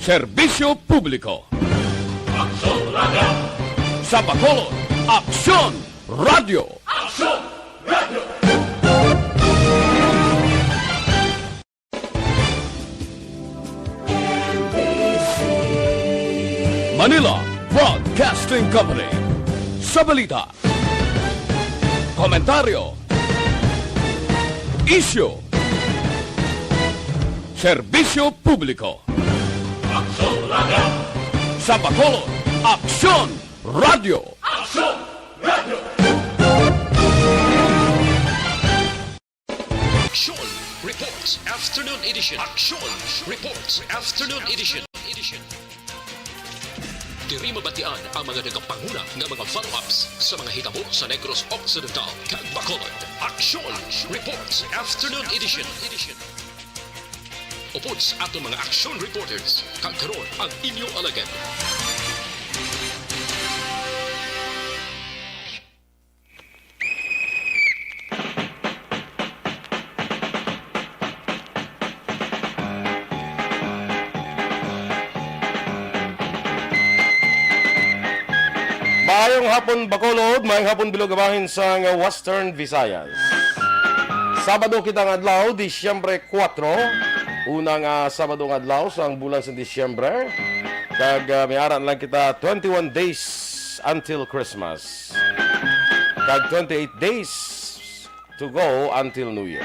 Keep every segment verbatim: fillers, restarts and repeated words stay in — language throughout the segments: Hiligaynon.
Serbisyo publiko. Aksyon Radio. Sa Bacolod, Aksyon Radio. Aksyon Radio. Manila Broadcasting Company. Sa balita, komentaryo, isyu, serbisyo publiko. Aksyon Radio. Sa Bacolod, Aksyon Radio. Aksyon Radio. Aksyon Reports Afternoon Edition. Aksyon Reports Afternoon Edition. Diri mabatian ang mga nagapanguna nga mga follow-ups sa mga hitabo sa Negros Occidental kag Bacolod. Aksyon Reports Afternoon Edition. Upod sa aton mga aksyon reporters, kag karon ang inyo alagad. Maayong hapon, Bacolod. Maayong hapon, Bilog, bahin sang Western Visayas. Sabado kita nga adlaw, Disyembre kuwatro. Una nga Sabado nga adlaw sang bulan sa Disyembre. Kag, ah, may ara na lang kita twenty-one days until Christmas. Kag twenty-eight days to go until New Year.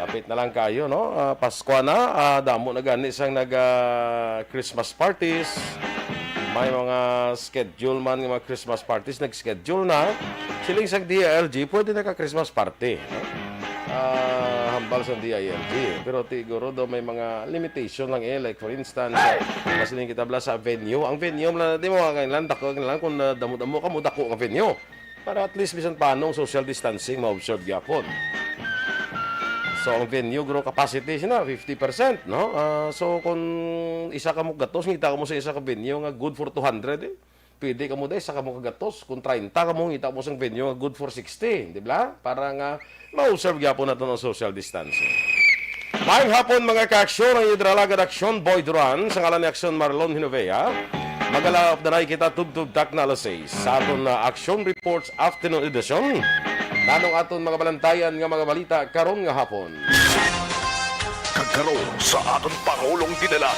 Lapit na lang kayo, no? Ah, Paskwa na, ah, damo na gani sang nag, ah, Christmas parties. May mga schedule man nga mga Christmas parties, nag-schedule na. Siling sa D I L G, pwede na ka Christmas party, no? Ah, hambal sa D I L G. Pero siguro daw may mga limitation lang eh. Like for instance, ah, masiling kita bala sa venue. Ang venue, mala, di mo nga kailan, dako lang kung, ah, damo-damo ka mo, dako nga venue. Para at least bisan paano ang social distancing ma-observe gyapon. So, ang venue, guro, capacity sina fifty percent, no? Ah, so, kung isa ka mo gatos, ngita ka mo sa isa ka venue nga good for two hundred, eh. Pwede ka mo dahil isa ka mo kagatos. Kung treinta ka mo, ngita mo sa venue nga good for sixty, di ba? Para nga ma-observe gyapon natin ang social distancing. Maayong hapon, mga ka-aksyon, ang inyo dira alagad Aksyon Boy Duran, sa ngalan ni Aksyon Marlon Hinovea. Magalaop na kita tubtub takna alas sais sa aton na Aksyon Reports Afternoon Edition. Nanong aton mga balantayan nga mga balita karon nga hapon. Kag karon sa aton Pangulong Dinala.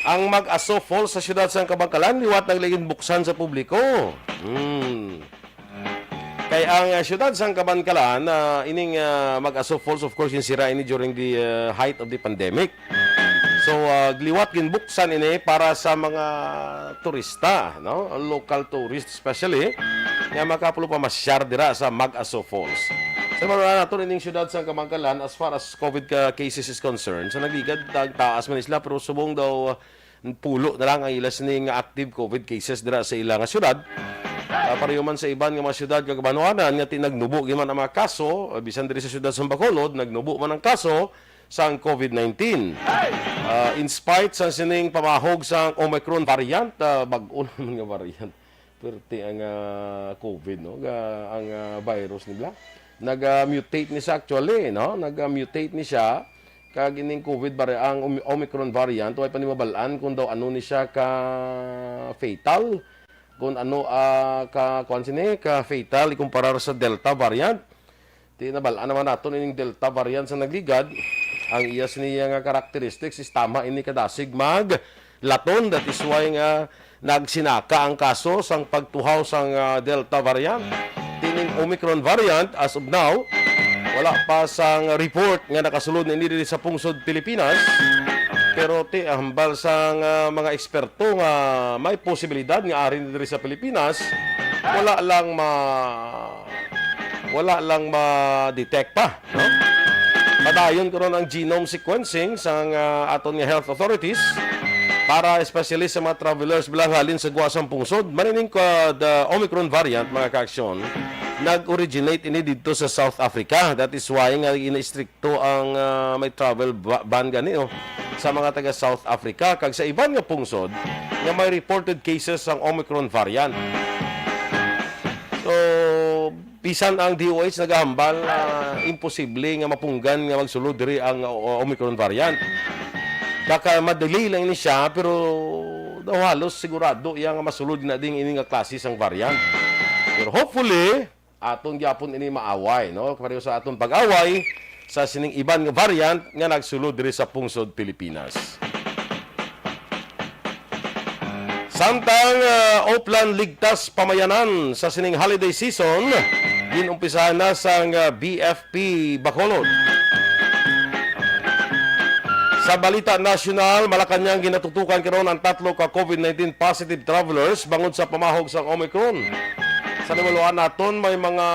Ang Mag-Aso Falls sa siyudad sang Kabankalan liwat nagligin buksan sa publiko. Hmm. Kay ang, ah, siyudad sang Kabankalan, ah, ining, ah, Mag-Aso Falls, of course, ginsira ini during the, ah, height of the pandemic. So, ah, liwat ginbuksan ini para sa mga turista, no? Local tourists especially, nga makapulong pamasyar dira sa Mag-Aso Falls. Sa mga nato ining siyudad sang Kabankalan, as far as COVID ka cases is concerned, sa nagligad, tag-taas man sila, pero subong daw, ah, pulo na lang ang ila sini nga active COVID cases dira sa ila nga syudad. Ah, pareho man sa iban nga mga syudad kag banwanan nga ti-, nagnubo gid man ang mga kaso, ah, bisan diri sa syudad sa Bacolod, nagnubo man ang kaso sang COVID nineteen. Ah, in spite sa sining pamahog sang Omicron variant, ah, bag-o naman nga variant. Perti ang, ah, COVID, no? Ga-, ang, ah, virus nila. Nag-mutate ni siya actually, no? Nag-mutate ni siya. Kag ining COVID vari-, ang Om-, Omicron variant, way pa ni mabal-an kung daw ano ni siya ka fatal, kung ano, ah, ka, kuwan sini, ka fatal ikumparar sa Delta variant. Ti nabal-an naman naton ining Delta variant sa nagligad. Ang iya sini nga characteristics is tama ini kadasig mag laton. That is why nga nagsinaka ang kaso sang pagtuhaw sang, ah, Delta variant. Tining Omicron variant, as of now, wala pa sang report nga nakasulod na ini diri sa pungsod Pilipinas. Pero ti hambal sang, ah, mga eksperto nga may posibilidad nga ari na diri sa Pilipinas, wala lang ma-, wala lang ma-detect pa, no? Padayon karon ang genome sequencing sang, ah, aton nga health authorities para especially sa mga travelers bilang halin sa gwa sang pungsod. Manining ka, the Omicron variant, mga ka-aksyon, nag-originate ini didto sa South Africa. That is why nga gina-strict to ang, ah, may travel ba-, ban gani, oh, sa mga taga South Africa kag sa iban nga pungsod nga may reported cases sang Omicron variant. So, Bisan ang D O H nagahambal, ah, imposible nga mapunggan nga magsulod diri ang, ah, Omicron variant. Baka ma-delay lang ini siya, pero daw halos sigurado iya nga masulod na ding ini nga klase sang variant. Pero hopefully, aton gyapon ini maaway, no? Pareho sa aton pag-away sa sining iban nga variant nga nagsulod diri sa pungsod Pilipinas. Samtang, ah, Oplan ligtas pamayanan sa sining holiday season, ginumpisahan na sang, ah, B F P Bacolod. Sa balita nasyonal, Malacañang ginatutukan karon ang tatlo ka COVID nineteen positive travelers bangod sa pamahog sang Omicron. Sa nabaluan naton, may mga,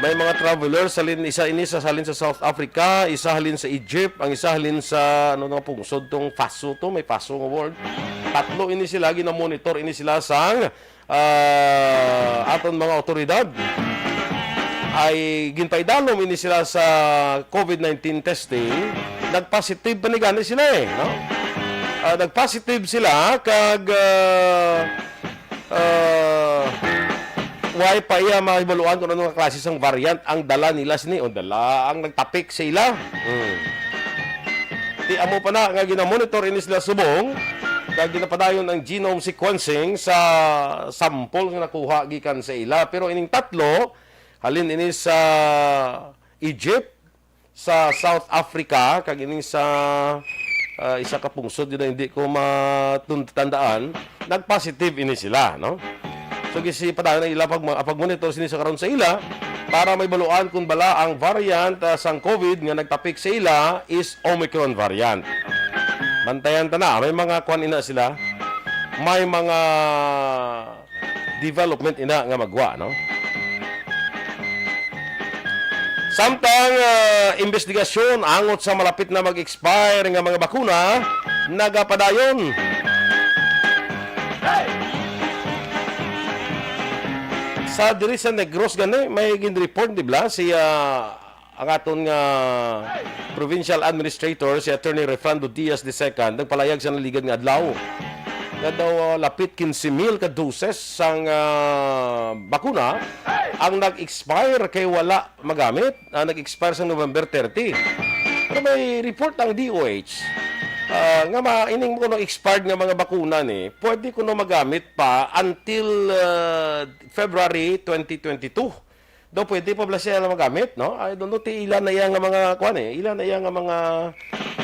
may mga travelers, halin, isa ini sa, halin sa South Africa, isa halin sa Egypt, ang isa halin sa, ano nga pungsod tong Faso to, may Faso nga word. Tatlo ini sila, ginamonitor ini sila sang, ah, aton mga otoridad. Ay ginpaidalom ini sila sa COVID nineteen testing, nagpositive pa ni gani sila eh, no? Ah, nagpositive sila kag, ah, ah, way pa iya mahibaluan kung ano nga klase sang variant ang dala nila sini o dala ang nagtapik sa ila. Hmm. Ti amo pa na nga ginamonitor ini sila subong kag ginapadayon ang genome sequencing sa sample nga nakuha gikan sa ila. Pero ining tatlo, halin ini sa Egypt, sa South Africa, kag ining sa, ah, isa ka pungsod nga hindi ko matun-, tandaan, nag-positive ini sila, no? So, gisi padayon ang ila pag, pag-monitor sini sa karon sa ila para mahibaluan kung bala ang variant, ah, sang COVID nga nagtapik sa ila is Omicron variant. Bantayan ta na, may mga kwan ina sila, may mga development ina nga magwa, no? Samtang, ah, investigasyon angot sa malapit na mag-expire nga mga bakuna nagapadayon. Sa diri sa Negros gani, may gin-report, di ba, si, ah, ang aton nga provincial administrator, si Attorney Refrando Diaz the second, nagpalayag sa naligad nga adlaw nga daw, ah, lapit quince mil ka doses sang, ah, bakuna ang nag-expire kay wala magamit, ah, nag-expire sa November thirty. Pero may report ang D O H, ah, nga ma-, ining kuno expired nga mga bakuna ni, pwede kuno magamit pa until, ah, February twenty twenty-two. Daw pwede pa bala siya lang magamit, no? I don't know, ti ila na iya nga mga, kuwan eh, ila na iya nga mga,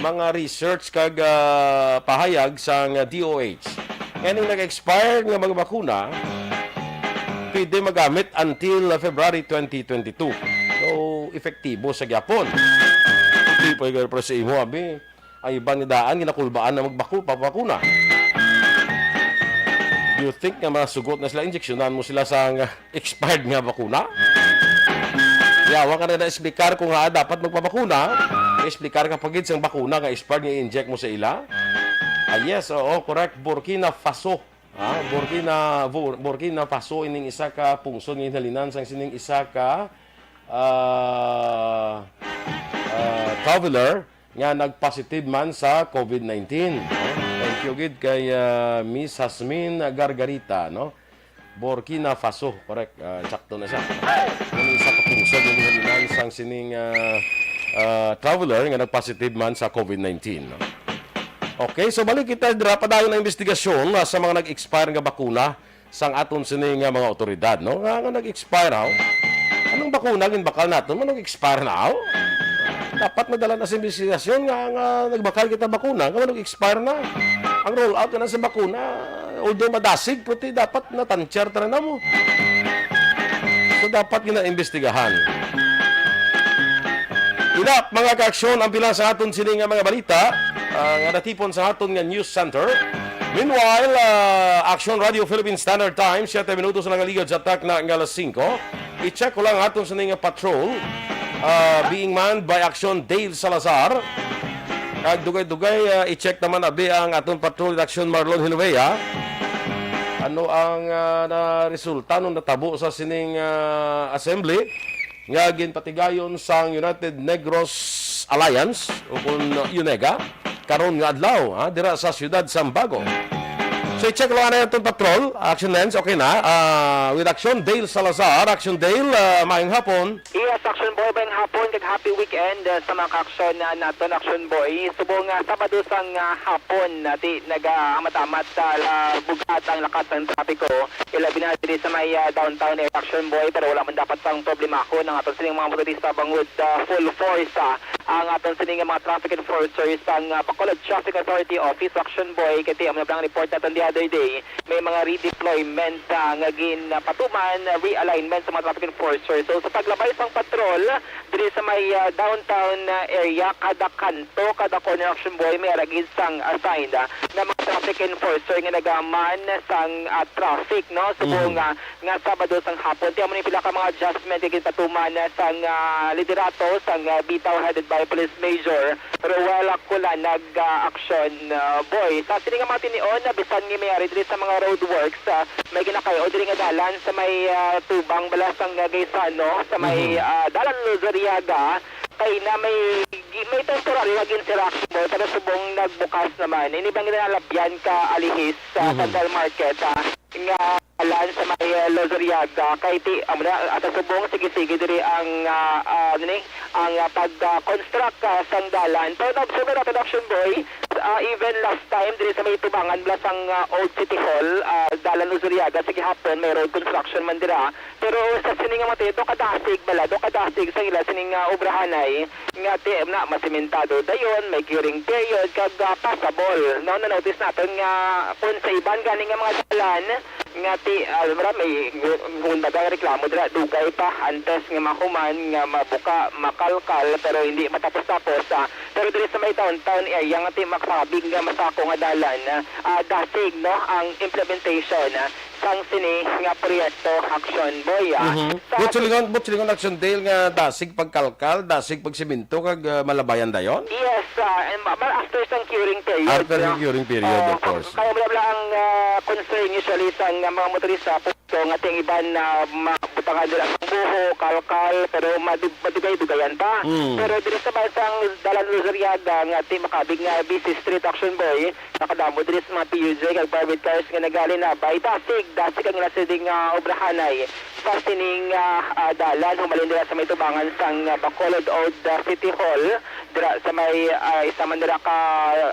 mga research kag, ah, pahayag sang D O H. Nga ning nag-expire nga mga bakuna, pwede magamit until February twenty twenty-two. So, epektibo sa gyapon. Hindi pa yung sa imo, abi. Ang iban nga daan, ginakulbaan na magbako-, papakuna. Do you think nga masugot na sila, injeksyonan mo sila sa nga expired nga bakuna? Yawa ka na na-explicar ko nga dapat magpabakuna, explicar ka pa gid sang bakuna nga expired nga i-inject mo sa ila? Ah, yes, oo, correct. Burkina Faso. Ah, Burkina, Bur-, Burkina Faso ining isa ka pungsod nga ginhalinan sang sining isa ka, ah, ah, traveler nga nag-positive man sa COVID nineteen. Ah, thank you gid kay, ah, Miss Jasmine Gargarita, no? Burkina Faso, correct. Ah, sakto na siya. Ang isa ka pungsod nga ginhalinan sang sining, ah, ah, traveler nga nag-positive man sa COVID nineteen, no? Okay, so balik kita dira, padayon ang investigasyon, ah, sa mga nag-expire nga bakuna sang aton sini nga mga otoridad, no? Nga, nga nag-expire, haw? Anong bakuna ginbakal naton? Nag-expire na, haw? Dapat madala na sa investigasyon nga, nga nagbakal kita bakuna, nga nag-expire na. Ang rollout na sa bakuna, although madasig, puti dapat natansyar ta na mo. So, dapat ginaimbestigahan. Ina, mga kaaksyon, ang pila sa aton sini nga mga balita, ah, nga natipon sa aton nga news center. Meanwhile, ah, Action Radio Philippine Standard Time, siyete minutos na nagaligad sa takna nga alas singko. I-check ko lang aton sini nga patrol, ah, being manned by Action Dave Salazar. Kag dugay-dugay, ah, i-check naman abi ang aton patrol in action Marlon Hilvea. Ano ang, ah, naresulta nung natabo sa sining, ah, assembly nga ginpatigayon sang United Negros Alliance o kun UNEGA karon nga adlaw, ha, dira sa siyudad Sambago? So, i-check lang na itong patrol. Action Lens, okay na. Ah, with Action Dale Salazar. Action Dale, ah, maayong hapon. Yes, Action Boy, maayong hapon, kag happy weekend, ah, sa mga ka-action, ah, naton, Action Boy. Subong nga Sabado sang, ah, hapon, ah, ti nag-amat-amat sa la-, bug-at ang lakat sang trapiko. Ilabi na diri sa may, ah, downtown area, Action Boy, pero wala man dapat sang problemahon ang aton sining mga motorista bangod, ah, full force, ah, ang aton sining mga traffic enforcers sang, ah, Bacolod Traffic Authority Office, Action Boy, kay ti amo na lang report naton the other day. May mga redeployment, ah, nga ginpatuman, ah, realignment sa mga traffic enforcers. So, sa paglabay sang patrol diri sa may, ah, downtown, ah, area, kada kanto, kada corner, Action Boy, may ara gid sang assigned, ah, nga mga traffic enforcer nga nagaman sang, ah, traffic, no? Subong, Mhm. ah, nga Sabado sang hapon. Ti amo ni pila ka mga adjustment nga ginpatuman, ah, sang, ah, liderato sang, ah, BITAO headed by Police Major Roel Culanag, ah, Action, ah, Boy. Sa sini nga mga tinion, ah, bisan nga may ari diri sa mga roadworks, ah, may ginakay-o diri nga dalan sa may, ah, tubang bala sang, ah, Gaisano, sa may, Mhm. ah, Dalan Luzuriaga, kay na may, may temporary nga ginsira, Action Boy, pero subong nagbukas naman. Ini bang ginalabyan ka alihis sa Mhm. Central Market, ah, nga dalan sa may, ah, Luzuriaga, kay ti, amo na, ah, sa subong, sige-sige diri ang, ah, ah, ano ni, ang, ah, pag, ah, construct, ah, sang dalan. Pero na-observe naton, Action Boy, ah, even last time, diri sa may tubangan bala sang, ah, Old City Hall, ah, dalan Luzuriaga, sa gihapon, may road construction man dira. Pero sa sini nga mga do kadasig bala, do kadasig sa ila sining, ah, obrahanay, nga ti, na, masimentado dayon, may curing period, kag, ah, passable. No, na-notice naton nga kung sa iban gani nga mga dalan, nga ti, ah, mara, may gu-, kumbaga, reklamo dira, dugay pa, antes nga mahuman, nga mabuka, makalkal, pero hindi matapos-tapos, ah. Pero diri sa may downtown area, nga ti, makabig nga masako nga dalan, ah, dasig, no, ang implementation, ah, sang sini nga proyekto, Action Boy, ah. Mhm. Sa Buot silingon, buot silingon, Action Dale, nga dasig pagkalkal, dasig pagsemento, kag, ah, malabayan dayon? Yes, ah, and ma-, ma-, after sang curing period, After no? sang curing period, Oh, of course. Kaya wala lang ang, ah, concern usually sa nga mga motorista, so nga ting iban na mabutangan dira sang buho, kalkal, pero madu-, madugay-dugayan pa. Mm. Pero diri sa bansang Dalan Luzuriaga, nga ti makabig nga busy street, Action Boy, nakadamo diri sa mga P U J kag private cars nga nagalinabay. Dasig, dasig ang ila sining, ah, obrahanay sa sining, ah, ah, dalan, humalin dira sa may tubangan sang, ah, Bacolod Old, ah, City Hall, dira sa may, ah, isa man dira ka,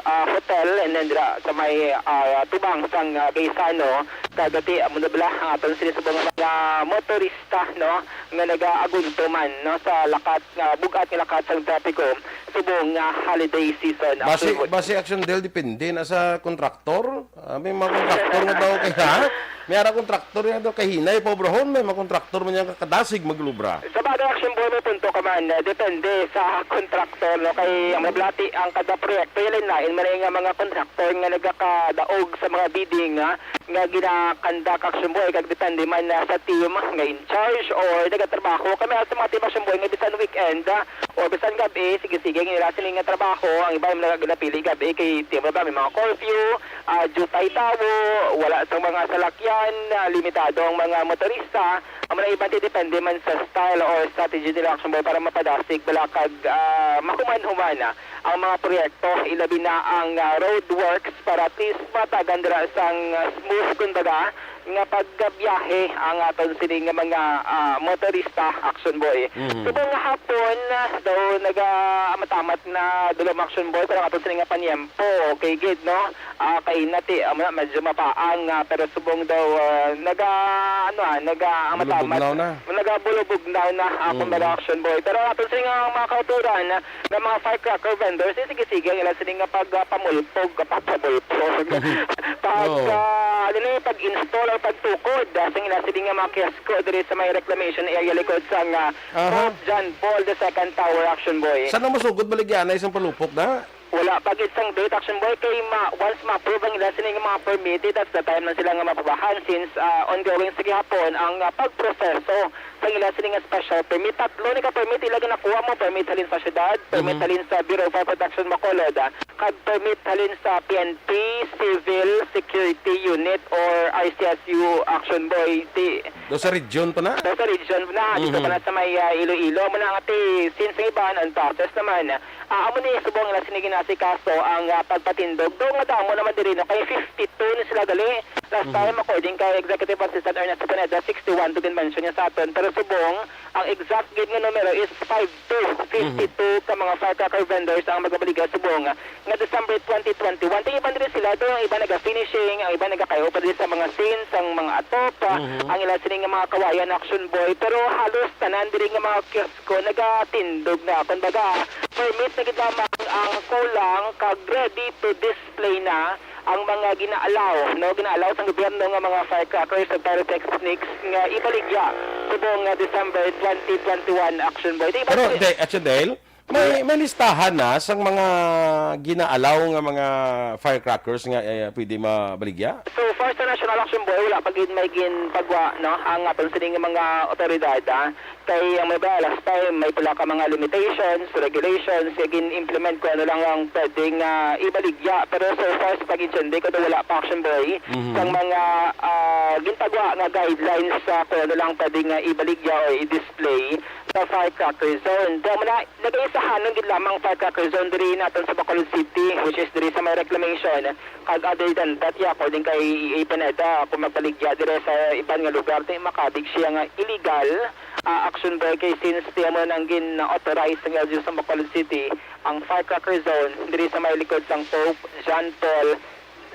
ah, hotel, and then dira sa may, ah, tubang sang, ah, Gaisano. Kag ti, amo na bala ang aton sinisubong nga mga motorista, no, nga nagaagunto man, no, sa lakat nga bug-at nga lakat sang trapiko subong nga holiday season. Basi, Actually, basi, Action Dale, depende na sa kontraktor. Ah, may mga kontraktor nga daw kay, ha? May ara kontraktor nga daw kay hinay pa obrahon, may mga kontraktor man yang kadasig maglubra. Sa bagay, Action Boy, may punto ka man. Eh, depende sa kontraktor, no? Kay ang mablati, ang kada proyekto, yan lain-lain man nga mga kontraktor nga nagakadaog sa mga bidding, ha? Nga ginakandak, Action Boy, kag depende man na sa team nga in charge or nagatrabaho. Kami sa mga team, Action Boy, nga bisan weekend, ah, or bisan gab-i, sige-sige, ang ila sini nga trabaho, ang iba yung mga ginapili gab-i, kay team ba, may mga curfew, ah, jutay tawo, wala sa mga salakyan, ah, limitado ang mga motorista. Ang mga iba, depende man sa style or strategy nila, Action Boy, para mapadasig, bala kag, ah, mahuman-human, ah, ang mga proyekto, ilabi na ang, ah, road works para at least matagan dira sang, ah, smooth, kumbaga, nga pagbiyahe ang aton sini nga mga, ah, motorista, Action Boy. Mhm. Subong nga hapon, ah, daw naga-amat-amat na dulom, Action Boy, pero ang aton sini nga panyempo, okay gid, no? Ah, kay nati, amo na, medyo mapaang, ah, pero subong daw, ah, naga, ano, ah, naga-amat-amat. Bulubugnaw na. Nagabulubugnaw na, ah, Mm. kumbaga, Action Boy. Pero ang aton sini nga mga kauturan, ah, nga mga firecracker vendors, eh, sige-sige ang ila sini nga pag, ah, pamulpog, ah, pagpamulpog. Pag, Oo. ah, ano na yung pag-install or pagtukod, ah, sa ila sini nga mga kiosko diri sa may reclamation area likod sa nga Aha. Pope John Paul the Second Tower, Action Boy. Saan ang masugod, baligyanay sang palupok na? Wala pa gid sang date, Action Boy, kay ma-, once ma-approve ang ila sini nga mga permit, that's the time lang sila nga mapabahan since, ah, ongoing sa gihapon ang, ah, pagproseso sa ila sini nga special permit. Tatlo ni ka permit ila ginakuha mo, permit halin sa syudad, permit Mhm. halin sa Bureau of Fire Protection Bacolod, ah, kag permit halin sa P N P, Civil Security Unit or R C S U, Action Boy. Ti Do sa region pa na? Do sa region na, dito Mhm. pa na sa may, ah, Iloilo. Muna nga ti, since nga iban, ang process naman, ah, amo ni subong na sini ginasikaso ang, ah, pagpatindog. Do nga damo naman diri, no, kay fifty-two ni sila gali. Last Mhm. time, according kay Executive Assistant Ernesto Pineda, sixty-one to din mention niya sa aton. Pero subong, ang exact gid nga numero is five two, Mhm. fifty-two ka mga firecracker vendors ang magabaligya subong nga December twenty twenty-one. Ang iban diri sila, do ang iban naga-finishing, ang iban nagakayo pa diri sa mga scenes, ang mga atop, Mhm. ang ilan sini nga mga kawayan, Action Boy. Pero halos tanan diri nga mga kiosko nagatindog na. Kumbaga, permit na gid lamang ang kulang kag ready to display na ang mga ginaalaw, no, ginaalaw sang gobyerno nga mga firecrackers ug pyrotechnics nga ibaligya subong nga December twenty twenty-one, Action Boy. Di ba? Pero, Day, Action Dale, may, may listahan na sang mga ginaalaw nga mga firecrackers nga, eh, pwede mabaligya? So far sa National Action Boy, wala pa gid may ginpagwa, no, ang aton sining mga otoridad, ah. Kay ang may ba, last time, may pila ka mga limitations, regulations, nga gin-implement kung ano lang ang pwedeng, ah, ibaligya. Pero so far, sa pag-intindi ko, wala pa, Action Boy, Mhm. sang mga, ah, gintagwa nga guidelines sa kung ano lang pwedeng, ah, ibaligya o i-display sa firecracker zone. Kaya muna, nagaisahanon gid lamang firecracker zone diri naton sa Bacolod City, which is diri sa may reclamation. Kag other than that, yeah, according kay E A Pineda, kung magbaligya dire sa iban nga lugar, di makabig siya nga illegal, ah, Action Boy, kay since di mo nang gin-authorize ng L G U sa Bacolod City ang firecracker zone diri sa may likod sang Pope John Paul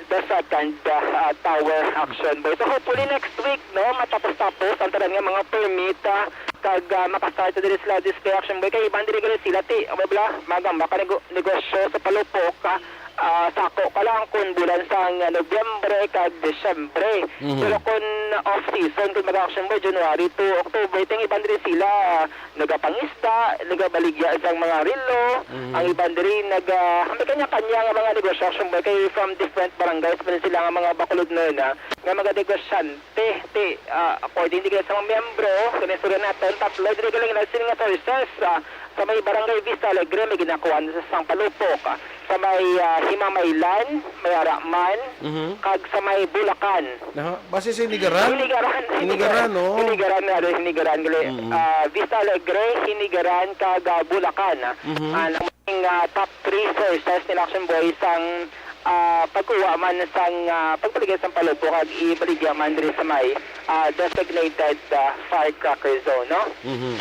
the Second, ah, Tower, Action Boy. So hopefully next week, no, matapos-tapos ang tanan nga mga permit, ah, kag, ah, makastart diri sila display, Action Boy. Kay iban diri gali sila ti, ano bala, magamba ka nego-, negosyo sa palupok, ah, ah, sako pa lang kung bulan sang, ah, Nobyembre kag Disyembre. Mhm. Pero kung off-season, kung mag-Action Boy, January to October, ting iban diri sila, ah, nagapangisda, nagabaligya sang mga relo, Mhm. ang iban diri naga-, may kanya-kanya nga mga negosyo, Action Boy, kay from different barangays man sila nga mga Bacolodnon, ah, nga mga negosyante. Ti, ah, according di sa mga miyembro, kani sila naton, tatlo diri galing na sila nga sources, ah, sa may Barangay Vista Alegre, may ginakuha na sa sang palupok, ah, sa may, ah, Himamaylan, may Araman, Mhm. kag sa may Bulacan. Aha, base sa Hinigaran? Hinigaran, Hinigaran, Hinigaran. Oo. Hinigaran na rin, Hinigaran, gali. Mm. Ah, Vista Alegre, Hinigaran, kag, ah, Bulacan. Mhm. Ah, ang, ah, top three sources nila, Action Boy, sang, ah, pagkuha man sang, ah, pagbaligya sang palupok kag ibaligya man diri sa may, ah, designated, ah, firecracker zone, no? Mhm.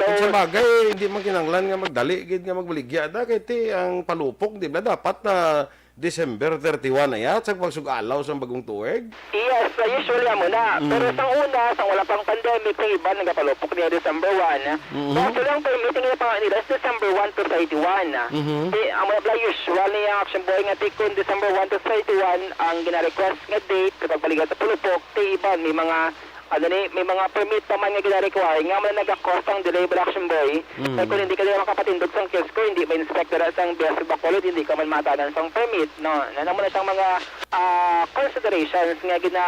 So, kung sa bagay, hindi man kinahanglan nga magdali gid nga magbaligya da, kay ti ang palupok, di ba, dapat na December thirty-one na yat sa pagsug-alaw sa bagong tuig? Yes, uh, usually amo na. Mm. Pero sang una, sang wala pang pandemic, ang iban nagapalupok niya December one. Mhm. Actually, ang permitting nila pa nila is December one to thirty-one. Mhm. Di, amo na pala usual niya, Action Boy, nga tikon December one to thirty-one ang gina-request nga date sa pagbaligya sa palupok. Ti iban, may mga ano ni, may mga permit pa man nga gina-require, nga man nagakos ang delay, Action Boy. Mm. Kay kung hindi ka nila makapatindog sang kiosko, hindi ma-inspect dira sang B S F Bacolod, hindi ka man matanan sang permit, no? Na, na mo na siyang mga, ah, considerations nga gina,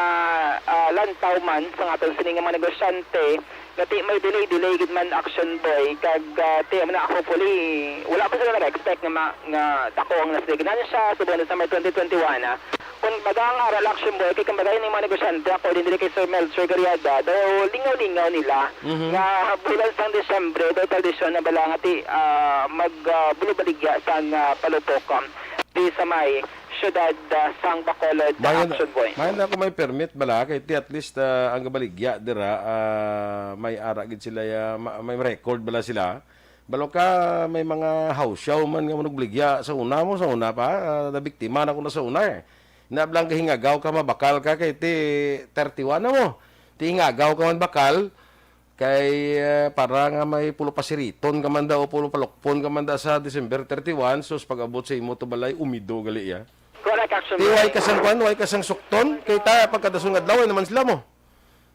ah, lantaw man sa aton sini nga mga negosyante, nga ti may delay-delay gid man, Action Boy, kag, ah, ti, amo na, hopefully, wala pa sila nag-expect nga ma-, nga dako ang nasa ginansya, subong sa December twenty twenty-one, ah. Kung baga ang aral, Action Boy, kay kung baga yung mga negosyante, according diri kay Sir Melchor Gariada, daw lingaw-lingaw nila Mhm. nga bulan sang Disyembre, daw tradisyon na bala nga ti, ah, mag, ah, bulubaligya sang, ah, palupok, um, di sa may syudad, ah, sang Bacolod, Mayon, Action Boy. Mayon na kung may permit bala, kay ti at least, ah, ang gabaligya dira, ah, may ara gid sila, ah, ma-, may record bala sila. Balo ka, may mga hawsyaw man nga manugbaligya sa una mo, sa una pa, ah, nabiktima na ko na sa una, eh. Nablang ka hingagaw ka, mabakal ka, kay ti thirty-one na mo. Ti hingagaw ka man bakal, kay, ah, para nga may pulo pasiriton ka man daw, pulo palukpon ka man daw sa December thirty-one, sus, pag-abot sa imo to balay, umido gali, ya. Correct, Action Boy. Ti way ka sang kwan, way ka sang sukton, kay ta, pagkadason nga adlaw, ay naman sila mo.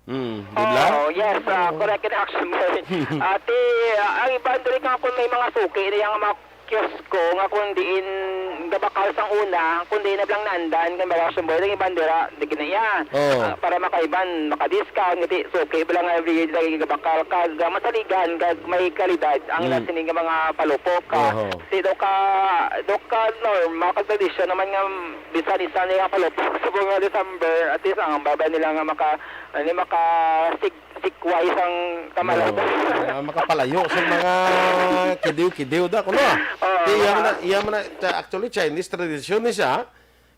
Hmm, di ba? Oo, yes, ah, correct in, Action Boy. Ati, ah, ang iban diri nga kung may mga suki, niya nga mga kiosko nga kung diin gabakal sang una, kung diin na lang naandan, kay mga Action Boy, ang iban dira, di ginaya. Oo. Ah, para makaiban, maka-discount, ngati, so, okay, ba lang every year lagi gabakal, kag, ah, masaligan, kag may kalidad, ang Mm. nasining nga mga palupok, ah. Oho. Si do ka, do ka normal, kag tradisyon naman nga, bisan isa niya palupok, sa mga December, at least, ang baba nila nga maka, ano, maka, sig-, sikway sang kamalaw. No. Ah, makapalayo sa mga kidiw-kidiw da, kuno. Oo, Ti, iya man mga na, iya man na, ta-, actually, Chinese tradisyon ni siya,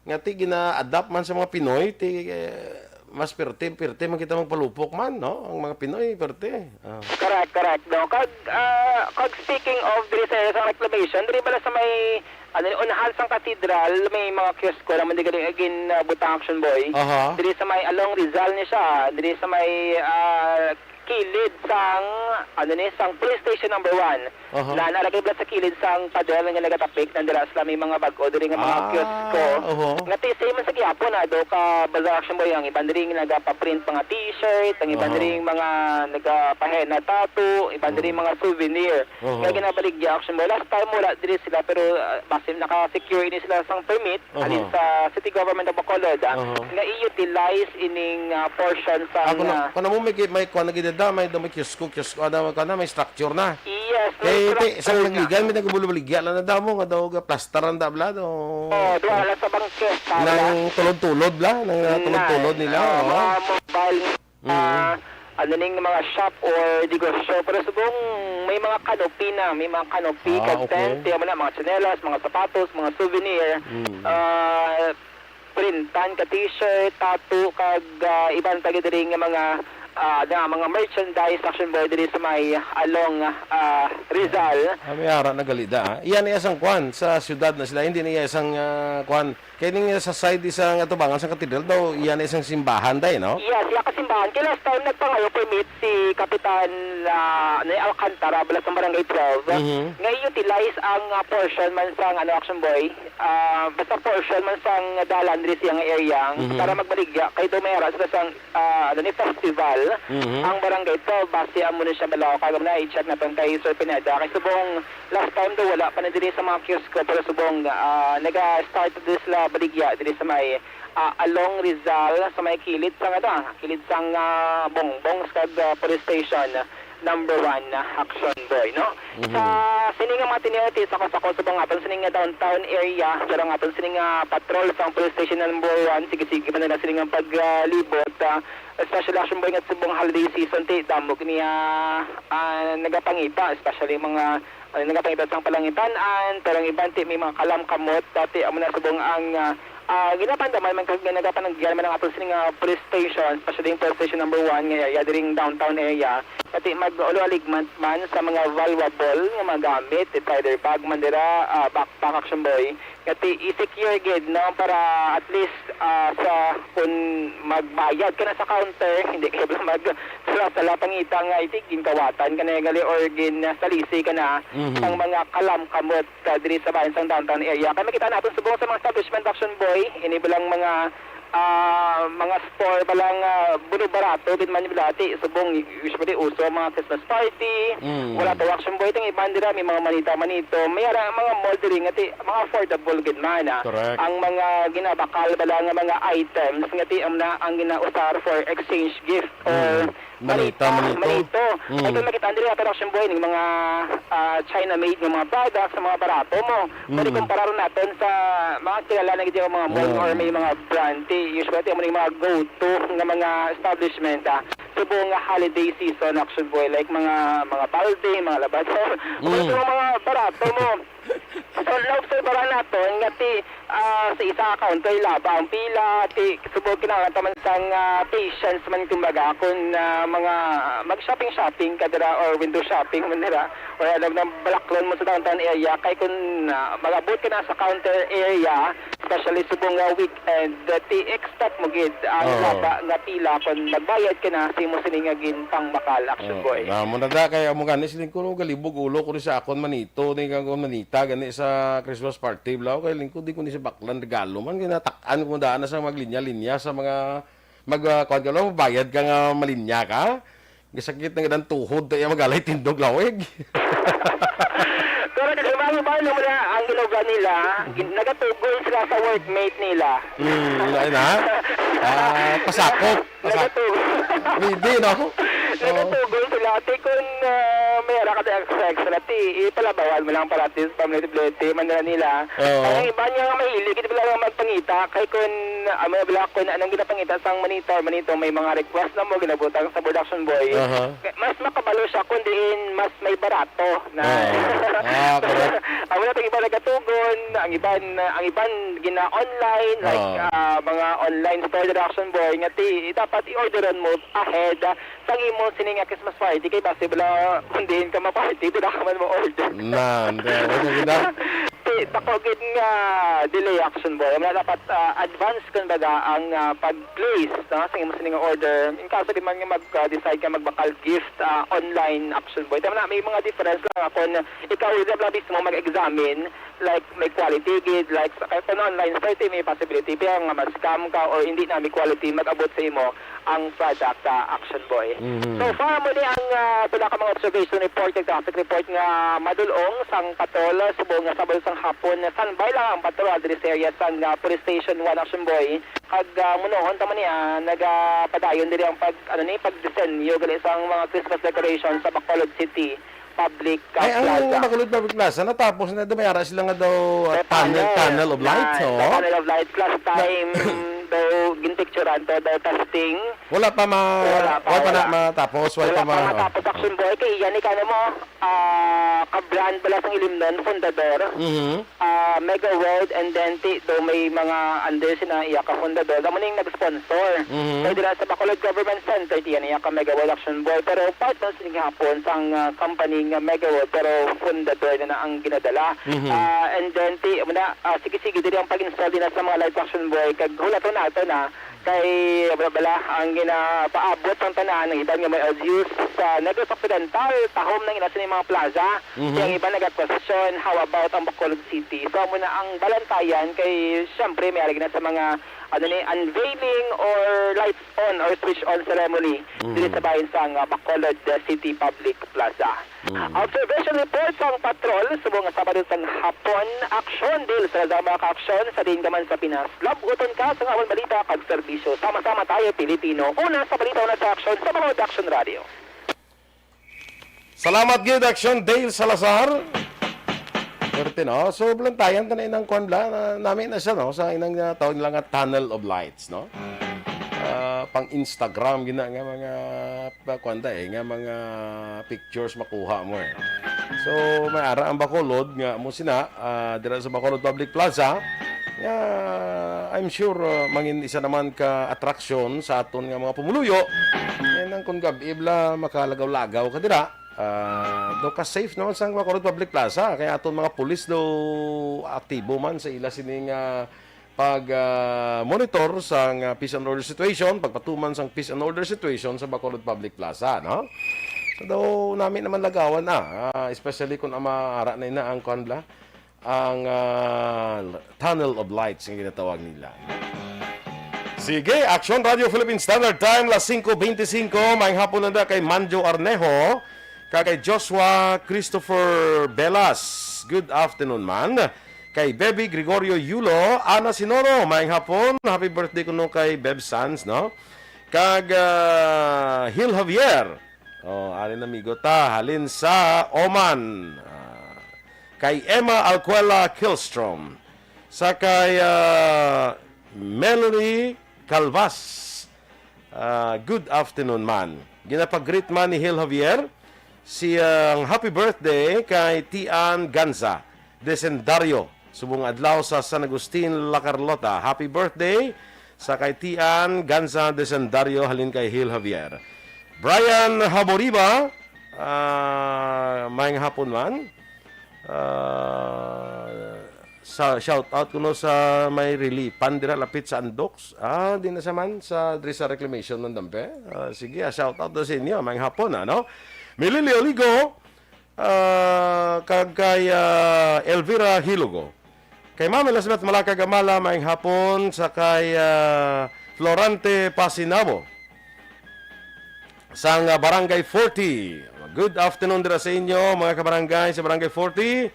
nga ti gina-adapt man sa mga Pinoy, ti, eh, mas pirti, pirti man kita magpalupok man, no? Ang mga Pinoy, pirti. Ah. Correct, correct, no? Kag, ah, kag speaking of diri sa, sa reclamation, diri bala sa may, ano, unahan sang katedral, may mga kiosko naman di gali gin, ah, butang, Action Boy. Aha. Diri sa may along Rizal ni siya, diri sa may, ah, kilid sang, ano ni, sang police station number one. Aha. Na nalagay bala sa kilid sang pader nga nagatapik, nandira sila may mga bag-o diri nga mga Ah, kiosko. Oho. Nga ti, same man sa gihapon, ah, do ka Bazaar, Action Boy, ang iban diri nga nagapaprint mga t-shirt, ang iban Aha. diri mga nagapahenna tattoo, iban diri Mm. mga souvenir. Oho. Nga ginabaligya, Action Boy. Last time wala diri sila, pero, ah, basin naka-secure ini sila sang permit, Aha. alin sa City Government of Bacolod, ah, Aha. nga i-utilize ining, ah, portion sa Ako na, nga kung mo may, may kuwan na gid da, may, may kiosko, kiosko, ano, kuwan na, may structure na. Yes, may Kay, ti, isang structure na. Baligyan, may nagbubuligya lang na damo, nga daw, ga plastaran da, bla, do. Oh, duha lang sa bangketa, bla. Nang tulod-tulod, bla, nang, ah, Nine. tulod-tulod nila, Ah, oo. mga mobile, Mm. ah, ano ning mga shop or negosyo, pero subong may mga canopy na, may mga canopy, Ah, kag okay. tent, yung mga, mga tsinelas, mga sapatos, mga souvenir, Mm. ah, printan ka t-shirt, tattoo, kag, ah, iban pa gid diri nga mga, ah, nga mga merchandise, Action Boy, diri sa may along, ah, Rizal. Ah, may ara na gali da, ah. Iyan na isang kwan sa syudad na sila, hindi na iya isang, ah, kwan. Kay ning sa side isang atubangan sa katedral daw, iyan na isang simbahan day, no? Yes, iya ka simbahan. Kay last time nagpangayo permit si Kapitan, ah, ano, Alcantara, bala sa Barangay twelve, Mhm. nga i-utilize ang, ah, portion man sang, ano, Action Boy, ah, basta portion man sang dalan diri sa iyang area Mhm. para magbaligya kay daw may ara sila sang, ah, ano ni, festival Mhm. ang Barangay twelve, base amo ni siya balaw. Kag na i-check naton kay Sir Pineda kay subong last time daw wala pa na diri sa mga kiosko, pero subong, ah, naga-start diri sila baligya diri sa may, ah, along Rizal, sa may kilid sang, ano, kilid sang, ah, Bongbong kag, ah, police station number one na Action Boy, no? Mhm. Sa sini nga mga tiniyati, sa kusako, sa mga aton sini nga downtown area, pero ang aton sini nga patrol sa police station number one, sige-sige man nila sini nga paglibot, ah, especially Action Boy nga subong holiday season, ti, damo niya, ah, nagapangita, especially mga, ah, nagapangita sa Palangitan-an, pero ang iban, ti, may mga kalamkamot, dati, amo na subong ang, ah, Ah, ginapandaman man kag nagapanagyan man ang aton sini nga police station, especially yung police station number one nga area, diri nga downtown area. Kati mag-ulo aligman man sa mga valuable nga mga gamit, it's either bag man dira, ah, backpack, Action Boy. Kati i-secure gid, no, para at least, ah, sa kung magbayad ka na sa counter, hindi ka bala mag sala-sala pangita nga, "Ay, sige, ginkawatan ka na gali or gin salisi ka na Mhm. ang mga kalamkamot." Ah, diri sa bahin sang downtown area. Kay makita naton subong sa mga establishment, Action Boy, ini ba lang mga, ah, mga store ba lang, ah, buno barato gid man nila, ti, subong usually uso ang mga Christmas party. Mm. Wala to, Action Boy, ting iban dira may mga manita-manito. May ara mga mall diri nga ti, mga affordable gid man, ah. Correct. Ang mga ginabakal ba lang nga mga items nga ti, ang na, ang ginausar for exchange gift or Mm. Manita, manita, manito. Manito. Mm. Ay, kung makita diri, Action Boy, ning mga, ah, China-made nga mga products, sa mga barato mo. Pwede Mm. kumpara ron naton sa mga kilala na gid nga mga mall Oo. or may mga brand. Ti, usually, ti, amo ning mga go-to nga mga establishment, ah, subong nga holiday season, Action Boy, like mga, mga balde, mga labador. Mm. Pwede mga barato mo. So, naobserbahan naton nga ti, ah, sa isa ka counter laba ang pila, ti subong kinahanglan ta man sang, ah, patience man, kumbaga, kung, ah, mga mag-shopping-shopping ka dira or window shopping man dira, or ano, nang balaklon mo sa downtown area, kay kung, ah, mag-abot ka na sa counter area, especially subong nga weekend, ti expect mo gid ang Oo. laba nga pila kung magbayad ka na sa imo sini nga ginpangmakal, Action Oo. Boy. Na mo na da, kay amo gani, siling ko, no, galibog ulo ko ni sa akon manito, ni kang manita gani sa Christmas party, bla, kay lingkod di ko ni sa baklan regalo man, kay natak-an ko daan na sa maglinya-linya sa mga mag, ah, kuwan ka, lo, bayad ka nga malinya ka. Gasakit na gid ang tuhod, kaya magalay tindog lawig. Pero nagmahibalo mo na ang inuga nila, gin-, nagatugon sila sa workmate nila. Hmm, ay na. Ah, pasakop. Pasakop. Nagatugon. Pwede, no? Oo. Nagatugon sila. Ati kung, ah, may ara ka na extra, extra, ati, ipalabawan mo lang para at least pamilya-pamilya, man nila. Oo. Ang iba niya nga mahilig, hindi lang magpangita. Kay kun, ah, may bala kun anong ginapangita sang Manito, Manito, may mga request na mo ginabutang sa production boy. Aha. Mas makabalo siya kun diin mas may barato na. Oo. Ah, correct. Ang wala pang iba nagatugon, ang iban, ang iban gina-online, like, Oo. ah, mga online store production boy, nga ti, dapat i-orderan mo ahead, ah, sang imo sini nga Christmas party, kay basi bala, kun diin ka ma-party, dira ka man mo-order. Na, hindi, wala na gid, ah. Ti, tako gid nga delay action boy. Wala dapat, ah, advance, kumbaga, ang, ah, pag-place, no, sa imo sini nga order. In kaso di man nga mag, ah, decide ka magbakal gift, ah, online action boy. Tama na, may mga difference lang. Ako na, ikaw, ikaw lang mismo mag-examine, like, may quality gid, like, sa, kay kung online store, ti, may possibility, pero nga ma-scam ka or hindi na may quality, mag-abot sa imo ang product sa Action Boy. Mhm. So far, mo ni ang, ah, pila ka mga observation report, kag traffic report nga madulong sang patrol, subong nga sabado sang hapon, standby lang ang patrol diri sa area sang, ah, Police Station one, Action Boy. Kag, ah, munohon ta man ni, ah, nagapadayon diri ang pag, ano ni, pagdisenyo gali sang mga Christmas decoration sa Bacolod City Public, ah, Ay, ang Plaza. Bacolod Public Plaza, natapos na daw, may ara sila nga daw, ah, May tunnel, panel. Tunnel of Light, Yan, oo. The Tunnel of Light, last Na- time, daw, ginpicturan to, daw, testing. Wala pa ma-, Wala pa, wala pa na wala. matapos, wala Wala pa pa ma-, matapos, oh. Action Boy. Kay yan, ikaw na mo, ah, ka-brand bala sang Ilimnon, Fundador. Mhm. Ah, Mega World, and then ti, do may mga under sina iya ka Fundador. Amo ning nag-sponsor. Mhm. Kay dira sa Bacolod Government Center, ti yan iya ka Mega World, Action Boy. Pero part na sila gihapon sang, ah, company nga Mega World, pero Fundador na, na ang ginadala. Mhm. Ah, and then ti, amo na, ah, sige-sige, diri ang pag-install din na sa mga lights, Action Boy. Kag hulaton nato na, Kay bala-bala ang ginapaabot sang tanan, ang iban nga may abuse sa Negros Occidental, tahom na gina sini mga plaza. Mhm. Kay ang iban nagaprosesyon, how about ang Bacolod City? So, amo na ang balantayan kay, siyempre, may ara gina sa mga, ano ni, unveiling or lights on or switch on ceremony Mhm. diri sa bahin sang, ah, Bacolod City Public Plaza. Mm. Observation report sang patrol subong nga Sabado sang hapon. Aksyon, Dil Salazar, mga ka-aksyon, sa diin ka man sa Pinas. Labuton ka sa mga balita kag serbisyo. Sama-sama tayo, Pilipino. Una sa balita, una sa aksyon, sa Bacolod Action Radio. Salamat gid, Aksyon Dale Salazar. Perte, no? So, balantayan ta na inang kwan bala, na, nami na siya, no? Sa inang, ah, tawag nila nga Tunnel of Lights, no? Ah, pang Instagram, gina nga mga pa, kuwan ta, eh, nga mga pictures makuha mo, eh. So, may ara ang Bacolod nga mo sina, ah, dira sa Bacolod Public Plaza, nga I'm sure, ah, mangin isa naman ka atraksyon sa aton nga mga pumuluyo. Yan ang kung gab-i bala makalagaw-lagaw ka dira. Ah, do ka safe naman sa Bacolod Public Plaza, kay aton mga pulis do aktibo man sa ila sining, ah, pag, ah, monitor sang, ah, peace and order situation, pagpatuman sang peace and order situation sa Bacolod Public Plaza, no? So, daw nami naman lagawan na, ah, especially kung ama ara na ina ang kuwan bala, ang, ah, Tunnel of Lights nga ginatawag nila. Sige, Action Radio Philippine Standard Time, las singko bente singko, maayong hapon nanda kay Manjo Arnejo, kag kay Joshua Christopher Belas. Good afternoon, man. Kay Baby Gregorio Yulo, Ana Sinoro, maayong hapon. Happy birthday kuno kay Beb Sanz, no? Kag, ah, Hil Javier. Oh, alin amigo ta, halin sa Oman. Ah, kay Emma Alcuela Kilstrom. Sa kay, ah, Melanie Calvas. Ah, good afternoon, man. Ginapag-greet man ni Hil Javier si, ah, ang happy birthday kay Tian Ganza Desendario, subong adlaw sa San Agustin, La Carlota. Happy birthday sa kay Tian Ganza Desendario, halin kay Hil Javier. Brian Haboriba, ah, maayong hapon man. Ah, sa shout out kuno sa may Relipan dira lapit sa Andox. Ah, di na sa man sa diri sa reclamation man dampe. Ah, sige, ah, shout out daw sa inyo. Maayong hapon, ano? Milili Oligo, ah, kag kay, ah, Elvira Hilugo. Kay Ma'am Elizabeth Malacag Amala, maayong hapon sa kay, ah, Florante Pasinabo. sang, ah, Barangay forty. Good afternoon dira sa inyo, mga kabarangay sa Barangay forty.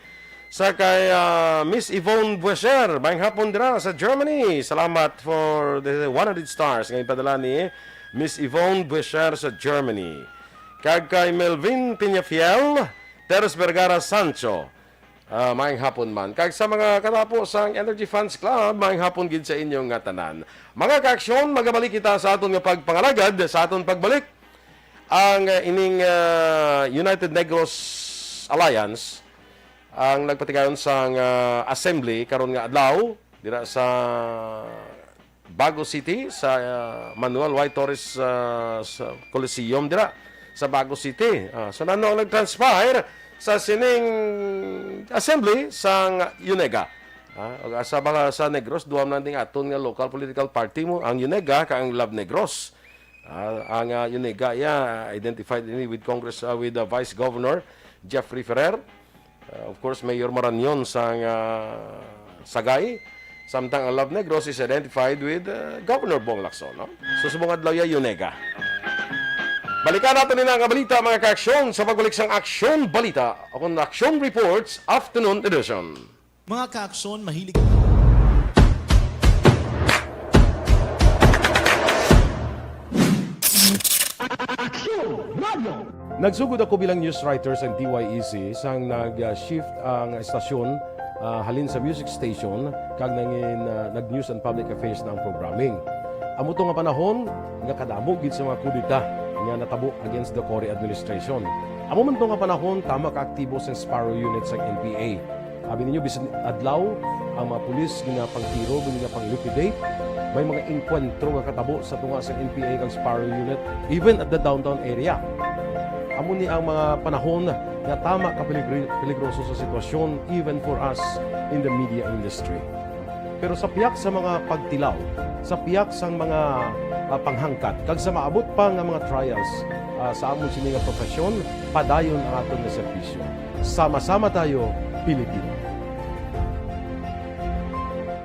Sa kay, ah, Miss Yvonne Buescher, maayong hapon dira sa Germany. Salamat for the one hundred stars nga ipadala ni Miss Yvonne Buescher sa Germany. Kag kay Melvin Peñafiel, Teres Vergara Sancho, ah, maayong hapon man. Kag sa mga katapo sang Energy Fans Club, maayong hapon gid sa inyo nga tanan. Mga kaaksyon, magabalik kita sa aton nga pagpangalagad sa aton pagbalik. Ang, ah, ining, ah, United Negros Alliance ang nagpatigayon sang, ah, assembly karon nga adlaw dira sa Bago City, sa, ah, Manuel Y. Torres, ah, sa Coliseum dira sa Bago City. Ah, so, nano ang nag-transpire sa sining assembly sang UNEGA? Ah, ug asa ba sa Negros, duha man ding aton nga local political party mo, ang UNEGA kag ang Love Negros. Ah, ang, ah, UNEGA, yeah, identified ini with Congress, ah, with, ah, Vice Governor Jeffrey Ferrer. Ah, of course, Mayor Marañon sang, ah, Sagay. Samtang ang Love Negros is identified with, ah, Governor Bong Lacson, no? So, subong adlaw ya, UNEGA. Balikan naton ni nga balita, mga kaaksyon, sa pagbalik sang Aksyon Balita o kung Aksyon Reports Afternoon Edition. Mga kaaksyon, mahilig Aksyon Radio. Nagsugod ako bilang news writer sa D Y E C sang nag-shift ang estasyon, ah, halin sa music station kag nangin, ah, nag-news and public affairs na ang programming. Amo to nga panahon nga kadamo gid sa mga kudeta nga natabo against the Cory administration. Amo man to nga panahon tama ka aktibo sang Sparrow Unit sang N P A. Abi ninyo, bisan adlaw, ang mga pulis ginapangtiro, ginapang-liquidate. May mga engkwentro nga katabo sa tunga sa N P A kag Sparrow Unit, even at the downtown area. Amo ni ang mga panahon nga tama ka peligri-, peligroso sa sitwasyon, even for us in the media industry. Pero sa pihak sa mga pagtilaw, sa pihak sang mga, ah, panghangkat, kag sa maabot pa nga mga trials, ah, sa amon sini nga profesyon, padayon ang aton nga serbisyo. Sama-sama tayo, Pilipino.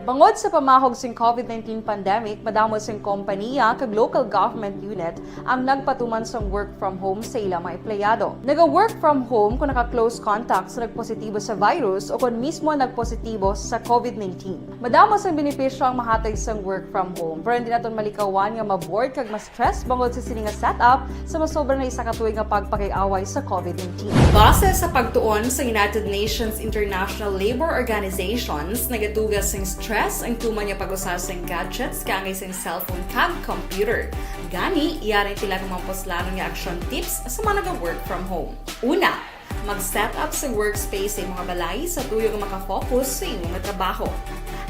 Bangod sa pamahog sing COVID nineteen pandemic, madamo sing kompaniya kag local government unit ang nagpatuman sang work from home sa ila mga empleyado. Naga-work from home kon naka-close contact sa nagpositibo sa virus o kon mismo nagpositibo sa COVID nineteen. Madamo sang benepisyo ang mahatag sang work from home, pero hindi naton malikawan nga ma-bored kag ma-stress bangod sa sini nga setup sa masobra na isa ka tuig nga pagpakig-away sa COVID nineteen. Base sa pagtuon sa United Nations International Labor Organizations, nagatuga sing stress ang tuman nga pag-usa sing gadgets kaangay sing cellphone kag computer. Gani, yari ang pila ka mga puslanon nga action tips sa mga naga-work from home. Una, mag-set up sa workspace sa imong balay sa tuyo nga makafocus sa imong trabaho.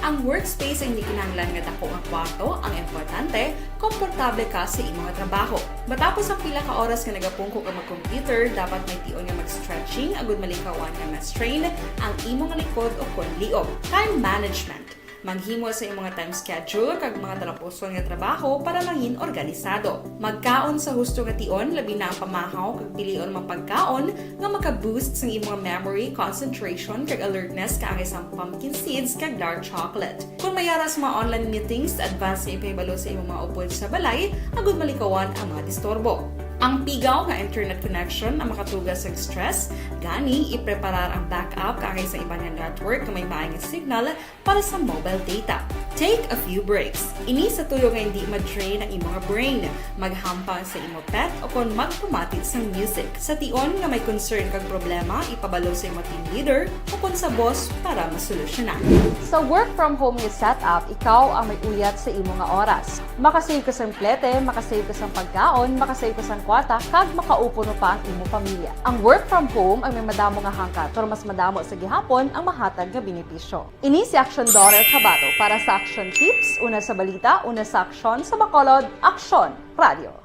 Ang workspace ay hindi kinahanglan nga dako nga kwarto, ang importante, komportable ka sa imong trabaho. Matapos ang pila ka oras nga nagapungko ka mag-computer, dapat may tion nga mag-stretching agud malikawan nga ma-strain ang imong likod o kon liog. Time management. Maghimo sa imong time schedule kag mga talapuson nga trabaho para mangin organisado. Magkaon sa husto nga tion, labi na ang pamahaw kag pilion mga pagkaon nga maka-boost sang imong memory, concentration, kag alertness kaangay sang pumpkin seeds kag dark chocolate. Kung may ara sa mga online meetings, advance nga ipahibalo sa imong mga upod sa balay agud malikawan ang mga disturbo. Ang pigaw nga internet connection ang makatuga sa stress, gani ipreparar ang backup kaangay sa iban nga network nga may maayong signal para sa mobile data. Take a few breaks. Ini sa tuyo nga hindi ma-drain ang imong brain. Maghampang sa imo pet o kon magpamati sang music. Sa tion nga may concern kag problema, ipabalo sa imo team leader o kon sa boss para masolusyonan. Sa work from home nga setup, ikaw ang may uyat sa imo nga oras. Makasave ka sang plete, makasave ka sang pagkaon, makasave ka sang kwarta, kag makaupod pa ang imo pamilya. Ang work from home ang may madamo nga hangkat, pero mas madamo sa gihapon ang mahatag nga benepisyo. Ini si Aksyon Dorel Cabato para sa Aksyon Tips, una sa balita, una sa aksyon, sa Bacolod, Aksyon Radio.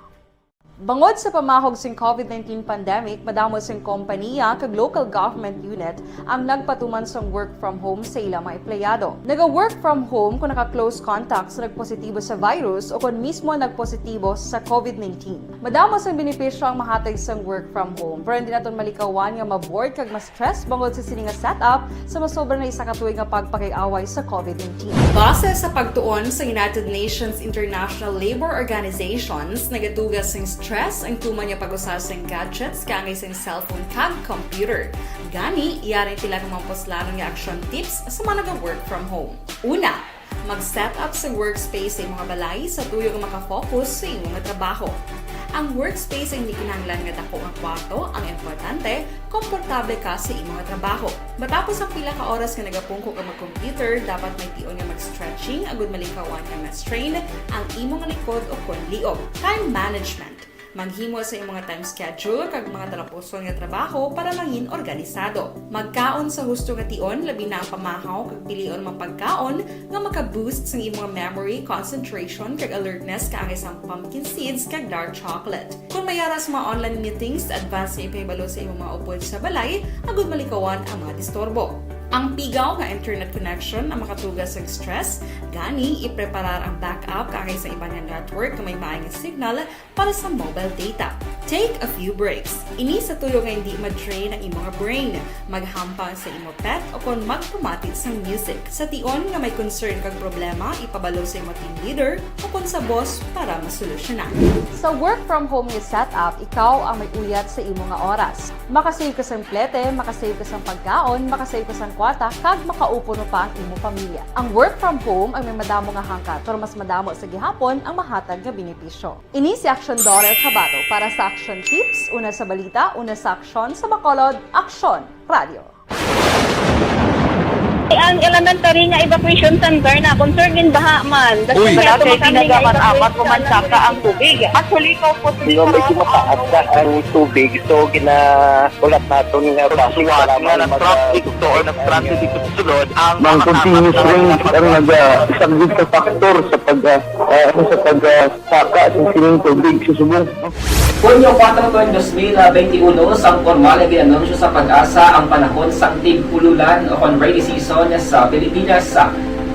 Bangod sa pamahog sing COVID nineteen pandemic, madamo sing kompaniya kag local government unit ang nagpatuman sang work from home sa ila mga empleyado. Naga-work from home kon naka-close contact sa nagpositibo sa virus o kon mismo nagpositibo sa COVID nineteen. Madamo sang benepisyo ang mahatag sang work from home, pero hindi naton malikawan nga ma-bored kag ma-stress bangod sa sini nga setup sa masobra na isa ka tuig nga pagpakig-away sa COVID nineteen. Base sa pagtuon sa United Nations International Labor Organizations, nagatuga sing Stress ang tuman nga pag-usar sing gadgets kaangay sing cellphone kag computer. Gani, yari ang pila ka mga puslanon nga action tips sa mga naga-work from home. Una, mag-set up sa workspace sa imong balay sa tuyo nga makafocus sa imong trabaho. Ang workspace ang hindi kinahanglan nga dako nga kwarto, ang importante, komportable ka sa imong trabaho. Matapos ang pila ka oras nga nagapungko ka mag-computer, dapat may tion nga mag-stretching agud malikawan nga ma-strain ang imong likod o kon liog. Time management. Maghimo sa imong time schedule kag mga talapuson nga trabaho para mangin organisado. Magkaon sa husto nga tion, labi na ang pamahaw kag pilion mga pagkaon nga maka-boost sang imong memory, concentration, kag alertness kaangay sang pumpkin seeds kag dark chocolate. Kung may ara sa mga online meetings, advance nga ipahibalo sa imong mga upod sa balay agud malikawan ang mga disturbo. Ang pigaw nga internet connection ang makatuga sa stress, gani ipreparar ang backup kaangay sa iban nga network nga may maayong signal para sa mobile data. Take a few breaks. Ini sa tuyo nga hindi ma-drain ang imong brain. Maghampang sa imo pet o kon magpamati sang music. Sa tion nga may concern kag problema, ipabalo sa imo team leader o kon sa boss para masolusyonan. Sa work from home nga setup, ikaw ang may uyat sa imo nga oras. Makasave ka sang plete, makasave ka sang pagkaon, makasave ka sang kwarta, kag makaupo pa ang imo pamilya. Ang work from home ang may madamo nga hangkat, pero mas madamo sa gihapon ang mahatag nga benepisyo. Ini si Action Daughter Kabato para sa Action Tips, una sa balita, una sa aksyon, sa Bacolod, Aksyon Radio. Ang elementary nga evacuation center na concern gin baha man. Uy. Dati pinagaman amat ko man saka ang tubig. Actually, ko po. Di ba, medyo mataas na ang tubig, so ginaulat naton nga suwat nga nag-traffic to or nag-traffic dito sa sulod ang mga continuous rain ang nag-, ah, isang good factor sa pag, ah, ah, ano, sa pag, ah, saka sa sining tubig sa subong, no? Hunyo kuwatro tuig dos mil benti uno, sang pormal nga gin-anunsyo sa PAGASA ang panahon sang tig-ululan o kon rainy season sa Pilipinas.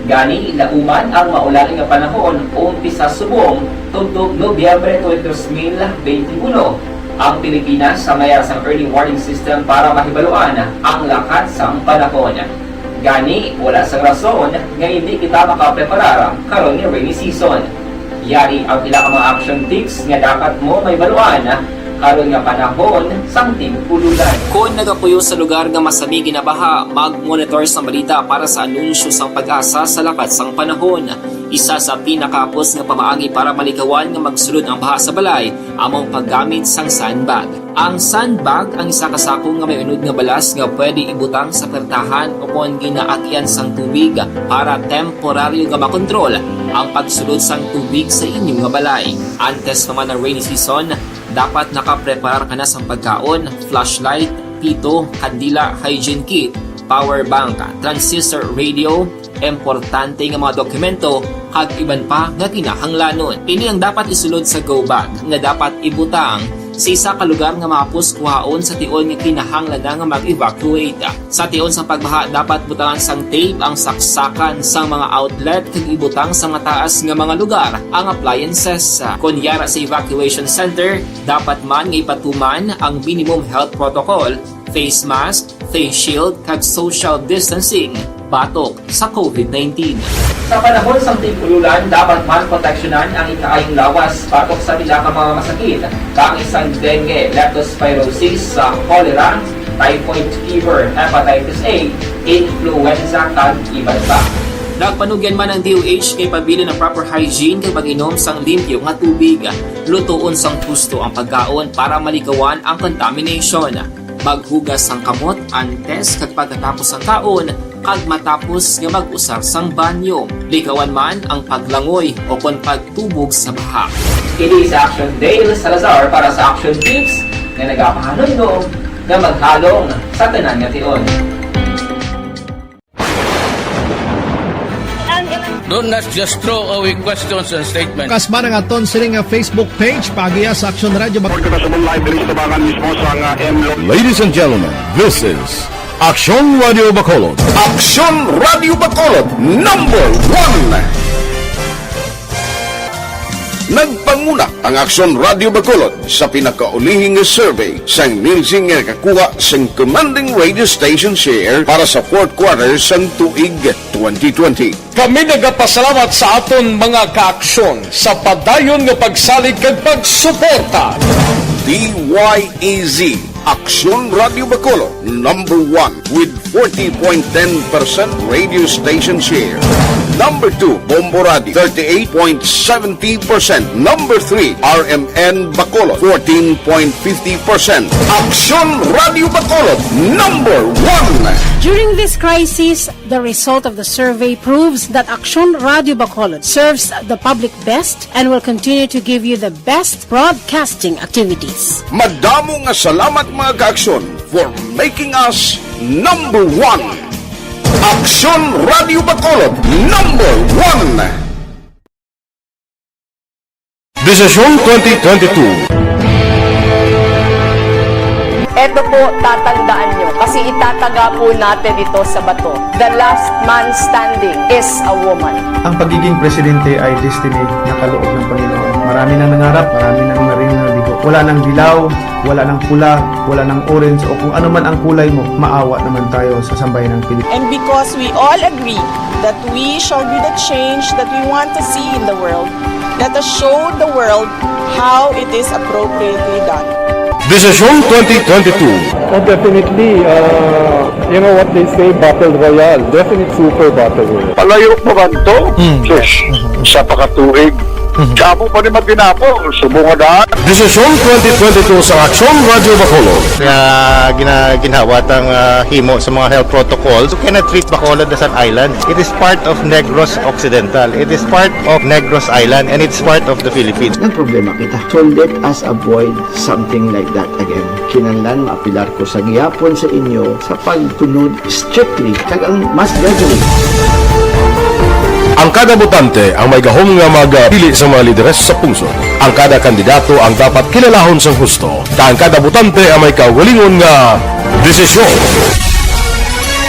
Gani, lauman ang maulan nga panahon umpisa subong tubtob Nobyembre tuig dos mil benti uno. Ang Pilipinas may ara sang early warning system para mahibaluan ang lakat sang panahon. Gani, wala sang rason nga indi kita makapreparar karon nga rainy season. Yari ang pila ka mga action tips nga dapat mo mahibaluan karon nga panahon sang tig-ululan. Kon nagapuyo sa lugar nga masami ginabaha, mag-monitor sang balita para sa anunsyo sang PAGASA sa lakat sang panahon. Isa sa pinakahapos nga pamaagi para malikawan nga magsulod ang baha sa balay amo ang paggamit sang sandbag. Ang sandbag ang isa ka sako nga may unod nga balas nga pwede ibutang sa pertahan o kon ginaagian sang tubig para temporaryo nga makontrol ang pagsulod sang tubig sa inyo nga balay. Antes pa man ang rainy season, dapat nakapreparar ka na sang pagkaon, flashlight, pito, kandila, hygiene kit, power bank, transistor radio, importante nga mga dokumento, kag iban pa nga kinahanglanon. Ini ang dapat isulod sa go bag nga dapat ibutang sa isa ka lugar nga mahapos kuhaon sa tion nga kinahanglan na nga mag-evacuate. Sa tion sa pagbaha, dapat butangan sang tape ang saksakan sang mga outlet kag ibutang sa mataas nga mga lugar ang appliances. Kon yara sa evacuation center, dapat man nga ipatuman ang minimum health protocol, face mask, face shield, kag social distancing batok sa COVID nineteen. Sa panahon sang tig-ululan, dapat man proteksyonan ang ikaayong lawas batok sa pila ka mga masakit, kaangay sang dengue, leptospirosis, sa cholera, typhoid fever, hepatitis A, influenza, kag iban pa. Nagpanugyan man ang D O H kay pabilin ang proper hygiene kag pag-inom sang limpyo nga tubig. Lutoon sang husto ang pagkaon para malikawan ang contamination. Maghugas sang kamot antes kag pagkatapos sang kaon, kag matapos nga mag-usar sang banyo. Likawan man ang paglangoy o kon pagtubog sa baha. Kini si Action Dale Salazar para sa Action Tips nga nagapahanumdom nga maghalong sa tanan nga tion. Do not just throw away questions and statements. Kasman ang aton sini nga Facebook page, paagiha sa Action Radio Bacolod. Report kita sa live diri sa Tabangan mismo sa nga M Lo- Ladies and gentlemen, this is Action Radio Bacolod. Action Radio Bacolod, number one. Nagpanguna ang Aksyon Radio Bacolod sa pinakaulihi nga survey sang Nielsen nga nakakuha sang commanding radio station share para sa fourth quarter sang tuig twenty twenty. Kami nagapasalamat sa aton mga kaaksyon sa padayon nga pagsalig kag pagsuporta. D Y E Z, Aksyon Radio Bacolod, number one with forty point ten percent radio station share. Number two, Bombo Radio, thirty-eight point seventy percent. Number three, R M N Bacolod, fourteen point fifty percent. Aksyon Radio Bacolod, number one. During this crisis, the result of the survey proves that Aksyon Radio Bacolod serves the public best and will continue to give you the best broadcasting activities. Madamo nga salamat, mga kaaksyon, for making us number one. Aksyon Radio Bacolod, number one. Desisyon twenty twenty-two. Eto po, tatandaan nyo, kasi itataga po natin ito sa bato. The last man standing is a woman. Ang pagiging presidente ay destiny na kaloob ng Panginoon. Marami nang nangarap, marami nang naring nabigo. Wala nang dilaw, wala nang pula, wala nang orange, o kung ano man ang kulay mo, maawa naman tayo sa sambayan ng Pilipinas. And because we all agree that we shall be the change that we want to see in the world, let us show the world how it is appropriately done. Desisyon twenty twenty-two. Oh, definitely. Uh, you know what they say, battle royale. Definite super battle royale. Palayo pa ba to? Hmm. Sus, isa pa ka tuig. Kamo pa ni maginapo, subong nga daan. Desisyon twenty twenty-two sa Aksyon Radio Bacolod. Nga gina-, ginhawa tang, ah, himo sa mga health protocols. You cannot treat Bacolod as an island. It is part of Negros Occidental. It is part of Negros Island, and it's part of the Philippines. Nagproblema kita. So let us avoid something like that again. Kinahanglan maapilar ko sa gihapon sa inyo sa pagsunod strictly kag ang mass gathering. Ang kada botante ang may gahom nga magpili sa mga lideres sa pungsod. Ang kada kandidato ang dapat kilalahon sang husto, kag ang kada botante ang may kaugalingon nga desisyon.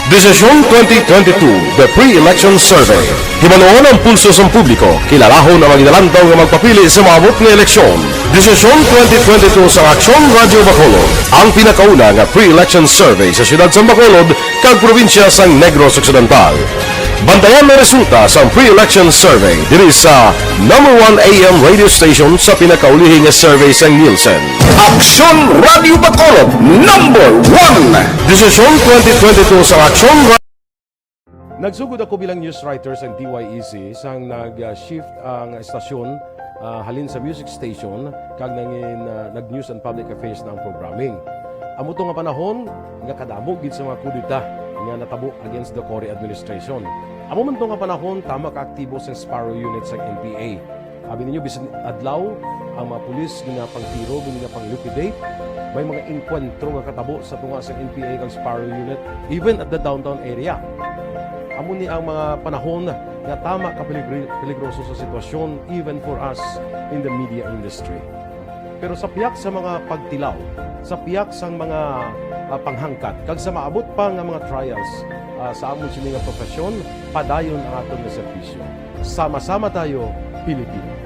Desisyon twenty twenty-two, The Pre-Election Survey. Hibaluon ang pulso sang publiko, kilalahon ang mga ginalantaw nga magpapili sa maabot nga eleksyon. Desisyon twenty twenty-two sa Aksyon Radio Bacolod, ang pinakauna nga pre-election survey sa siyudad sang Bacolod kag probinsya sang Negros Occidental. Bantayan ang resulta sang pre-election survey diri sa number one A M radio station sa pinakaulihi nga survey sang Nielsen. Aksyon Radio Bacolod, number one. Desisyon twenty twenty-two sa Aksyon Ra- Nagsugod ako bilang news writer sa D Y E Z sang nag-shift ang estasyon, ah, halin sa music station kag nangin, ah, nag-news and public affairs na ang programming. Amo to nga panahon nga kadamo gid sa mga kudeta nga natabo against the Cory administration. Amo man to nga panahon tama ka aktibo sang Sparrow Unit sang N P A. Abi ninyo, bisan adlaw, ang mga pulis ginapangtiro, ginapang-liquidate. May mga engkwentro nga katabo sa tunga sa N P A kag Sparrow Unit, even at the downtown area. Amo ni ang mga panahon nga tama ka peligri-, peligroso sa sitwasyon, even for us in the media industry. Pero sa pihak sa mga pagtilaw, sa pihak sang mga, ah, panghangkat, kag sa maabot pa nga mga trials, ah, sa amon sini nga profesyon, padayon ang aton nga serbisyo. Sama-sama tayo, Pilipino.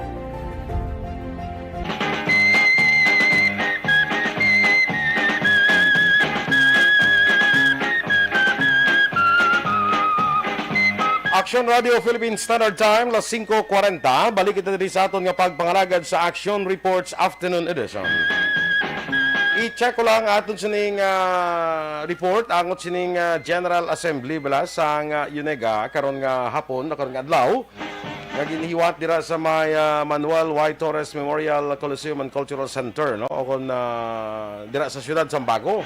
Aksyon Radio Philippine Standard Time, las singko kwarenta. Balik kita diri sa aton nga pagpangalagad sa Aksyon Reports Afternoon Edition. I-check ko lang aton sining, ah, report, angot sining, ah, General Assembly bala sang, ah, UNEGA karon nga hapon, karon nga adlaw, nga ginhiwat dira sa may, ah, Manuel Y. Torres Memorial Coliseum and Cultural Center, no? O kon, ah, dira sa siyudad sang Bago.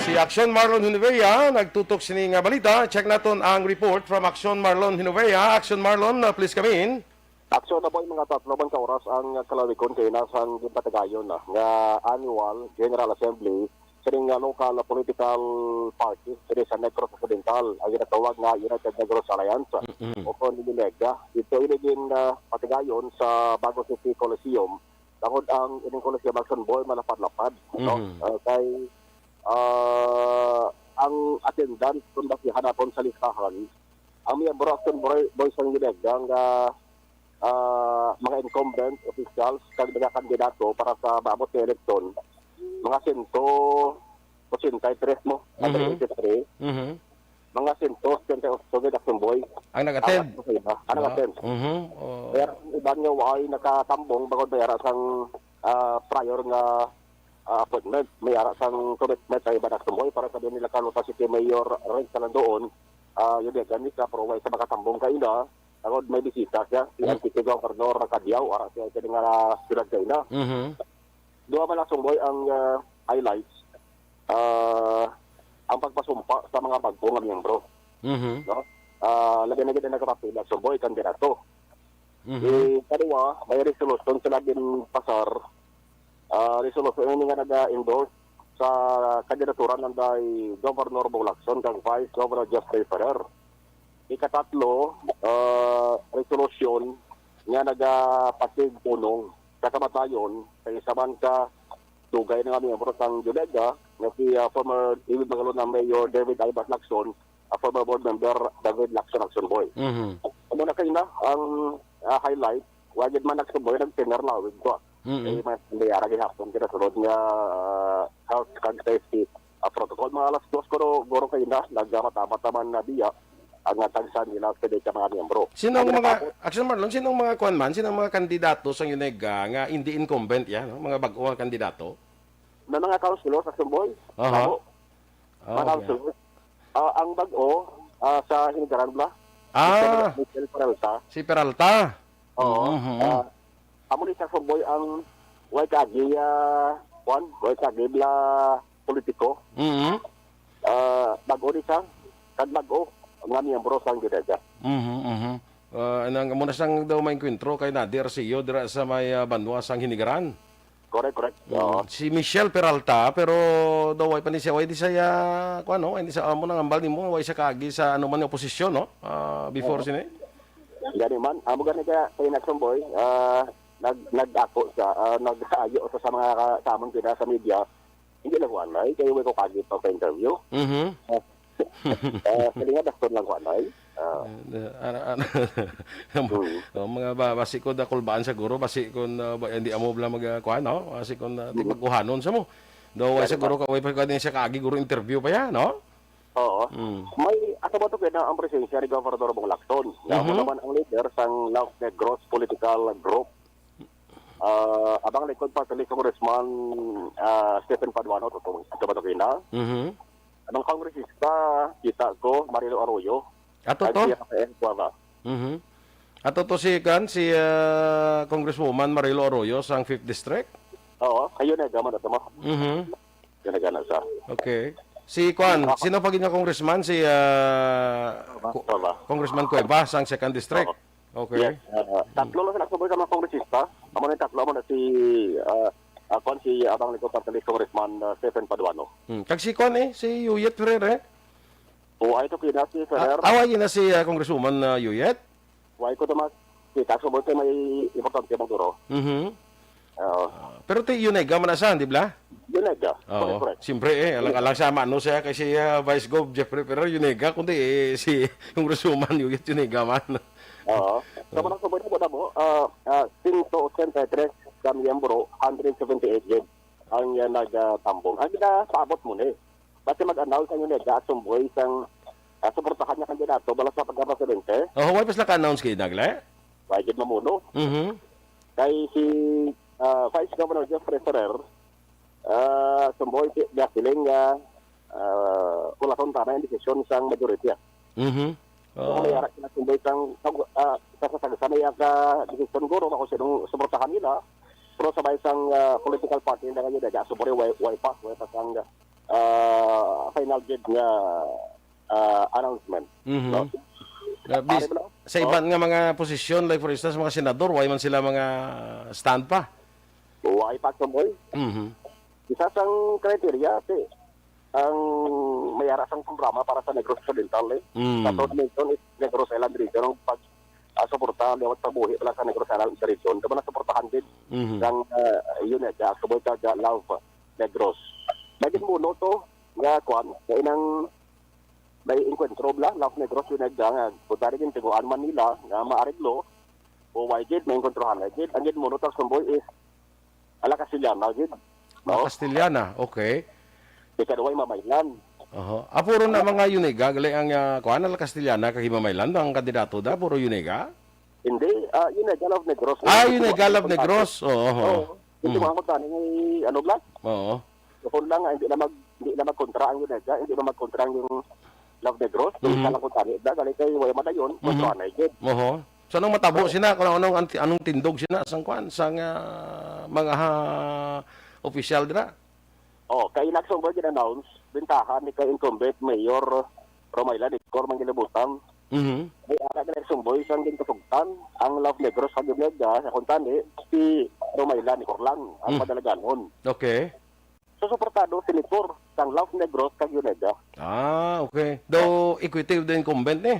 Si Aksyon Marlon Hinovea nagtutok sini nga balita. Check naton ang report from Aksyon Marlon Hinovea. Aksyon Marlon, ah, please come in. Aksyon na, Boy, mga tatlo man ka oras ang kalawikon kay nasang ginpatigayon na nga annual General Assembly sining nga local political party diri sa Negros Occidental, ang ginatawag nga United Negros Alliance, Mm-mm. o kon UNEGA. Dito ini gin, ah, patigayon sa Bago City Coliseum, tungod ang ining Coliseum, Aksyon, Boy, malapad-lapad, no? Mm. Ah, kay, ah, ang attendance, kung basihan naton sa listahan, ang miyembro, Aksyon, Boy, Boy, sang UNEGA nga ah, mga incumbent officials kag nagakandidato para sa maabot nga eleksyon, mga sento ochenta y tres mo, Mhm. Hundred eighty-three. Mhm. Mga sento ochenta y ocho gid, Action Boy. Ang nag-attend? Ang nag-attend. Ang nag-attend. Mhm. Oh. Pero ang iban nga way nakatambong bangod may ara sang, ah, prior nga, ah, appointment, may ara sang commitment sa iban, Action Boy, para sa nila Carlota City Mayor Renz Salandoon, ah, yun, eh, gani ka, pero way sa makatambong kaina, bangod may bisita siya, si Mm. Antique Governor Cadiao, ara siya sa nga siyudad kaina. Mhm. Duha man, Action Boy, ang, ah, highlights, ah, ang pagpasumpa sa mga bag-o nga miyembro, Mhm. no? Ah, labi na gid ang nagapapila, Action Boy, kandidato. Mhm. Ikaduha, may resolution sila ginpasar. Ah, resolution ini nga naga-endorse sa kandidatura nanday Governor Bong Lacson kag Vice Governor Jeffrey Ferrer. Ikatatlo, ah, resolution nga nagapatig-unong sa kamatayon sa isa man ka dugay na nga miyembro sang YONEGA, nga si, ah, former David Magalona Mayor David Albert Lacson, ah, former board member David Lacson, Action Boy. Mhm. Amo na kaina ang, ah, highlight. Wa gid man, Action Boy, nag-tenor lawig ko. Mm-mm. Eh, may, may ara gihapon kita sulod nga, ah, health kag safety, ah, protocol. Mga alas dos, guro, guro kaina, nagmata-mata man na biya ang, ah, tagsa nila sa mga miyembro. Sino ang Ang mga, nakaabot, Action Marlon, sino ang mga kuwan man? Sino ang mga kandidato sa YONEGA nga hindi incumbent yan, no? Mga bag-o nga kandidato? May mga councilors, Action Boy. Aha. Tamo. Oh, Mga yeah. councilors. Ah, ang bag-o, ah, sa Hinigaran bala. Ah. Mister Michel Peralta. Si Peralta. Oo. Mhm. Ah, amo ni Action Boy ang way kaagi, ah, kwan, way kaagi bala politiko. Mhm. Ah, bag-o ni siya, kag bag-o nga miyembro sang YONEGA. Mhm, mhm. Ah, nang, amo na sang daw maengkwentro kay Nader Sio dira sa may, ah, banwa sang Hinigaran. Correct, correct. Mm, Oo. Si Michelle Peralta, pero daw way pa ni siya, way di siya, kuwan, no? Way di siya, amo nang hambal nimo, way siya kaagi sa ano man nga posisyon, no? Ah, before Oo. sini? Gani man, amo gani ka, kay Action Boy, ah, nag-, nag-ako siya, ah, nag-ayo sa, sa mga ka-, sa amon kita sa media, hindi lang ko anay, kay way ko kaagi pa pa-interview. Mhm. Ah, ah, kali nga, daston lang ko anay. Ah. Eh, ano, ano, Hmm. oh, mga ba, basi ko nakulbaan siguro, basi ko na, ba, hindi amo bala mag, ah, kuha, no? Basi ko na, di Hmm. pagkuhanon sa mo. Daw, way Kaya siguro ba? ka, way pa ka din siya kaagi, guro interview pa yan, no? Oo. Hmm. May, ato ba to kaya na ang presensya ni Governor Bong Lacson? Nga ako Mhm. naman ang leader sang Laos Negros Political Group. Ah, Abang Likod Party List Congressman, ah, Stephen Paduano, to, to, to, to, to, Mhm. Ang kongresista, kita ko, Marilo Arroyo. Ato Ay, to? si Rafael Cueva. Mhm. Ato to si, kan, si, ah, Congresswoman Marilo Arroyo sang Fifth District? Oo, kayo na, gaman ato mo. Mhm. Yun na gana sa. Okay. Si, kwan, Ako. sino pa gid nga congressman? Si, ah, Cueva. Cu-, Cueva. Congressman Cueva sang Second District. Oo. Okay. Yes, ah, Mm. tatlo lang sila subong sa mga kongresista. Amo na yung tatlo, amo na si, ah, ah, kwan, si Abang Liko Partalis Congressman, ah, Stephen Paduano. Mm. Kag si kwan eh, si Yuyet Ferrer eh. O, ay, ito kina si Ferrer. Ah, away na si, ah, Congresswoman, ah, Yuyet? Why ko to mas kita subong sa may importante mong duro. Mhm. Oo. Ah, pero ti Yunega man na siya, di ba? Yunega. Oo. Correct, correct. Siyempre eh, alang-alang sa mano siya kay si, ah, Vice Gov Jeffrey Ferrer, Yunega, kundi eh, si Congresswoman Yuyet Yunega man. Oo. So, Oo. Manang subay na po na mo, ah, ah, sento ochenta y tres ka miyembro, hundred seventy-eight gid ang, ah, nagtambong. Ang ginapaabot mo ni. Basta mag-announce ang Yunega at Sumboy sang, ah, suportahan niya kandidato bala sa pagkapresidente. Oh, why pa sila ka-announce kay Nagle? Why gid mamuno? Mhm. Kay si, ah, Vice Governor Jeffrey Ferrer, ah, Sumboy, ti-, siling nga, ah, ulaton ta na ang desisyon sang majority. Mhm. So, kung may Ah. ara sila Sumboy sang, sang, ah, sa, sa, sa, sa may ka desisyon guro, kung sinong suportahan nila, pero sa may sang, ah, political party na ngayon, na, Sumboy, way, way pa, way pa sang, ah, final bid nga, ah, announcement. Mhm. No? Ah, bis-, Pare mo na? sa Oh. iban nga mga posisyon, like for instance, mga senador, way man sila mga stand pa? Way pa, Sumboy. Mhm. Isa sang criteria, ti, ang may ara sang programa para sa Negros Occidental, eh. Mm. Sa South Nation is Negros Island Region, ang pag, ah, suporta, liwat sa buhi pala sa Negros Island Region. Dapat nasuportahan din Mhm. ng, ah, yun, eh, sa Suboy kag, ah, Love Negros. Naging muno to, nga, kwan, nga inang may enkwentro bla, Love Negros, yun, eh, nga, kung dari din, tiguan man nila, nga maareglo, o why gid, may inkontrahan na gid. Ang gid muno, Tax Tomboy, is ala Castellana gid. No? Mga Castellana, okay. Ikaduha, Himamaylan. Oho. Ah, puro na mga Yunega, gali ang, ah, kuan, ala Castellana, kag Himamaylan, ang kandidato da, puro Yunega? Hindi, ah, Yunega, Love Negros. Ah, Hindi Yunega, ko Love Negros. Oo, oo. Oo. Hindi Mm. mo ako tani, ano, Blas? Oo. Kung lang, hindi na mag-, hindi na magkontra ang Yunega, hindi na magkontra ang Love Negros. Kung Mhm. isa lang kung tani, da, gali kay Way Madayon, Mhm. kontra na yun. Oho. So, anong matabo sina? Kung anong, anti-, anong tindog sina? Sang kwan? Sang, ah, mga, ha, opisyal dira? Oh, kay Lacson Boy gin-announce, bintahan ni kay incumbent Mayor Romayla Nicor Mangilibutan. Mhm. May ara ni Lacson Boy sang ginkasugtan ang Love Negros kag Yunega, sa kuntani, si Romayla Nicor lang ang Mm. madalaganon. Okay. So, suportado si Nicor sang Love Negros kag Yunega. Ah, okay. Daw equity of the incumbent, eh.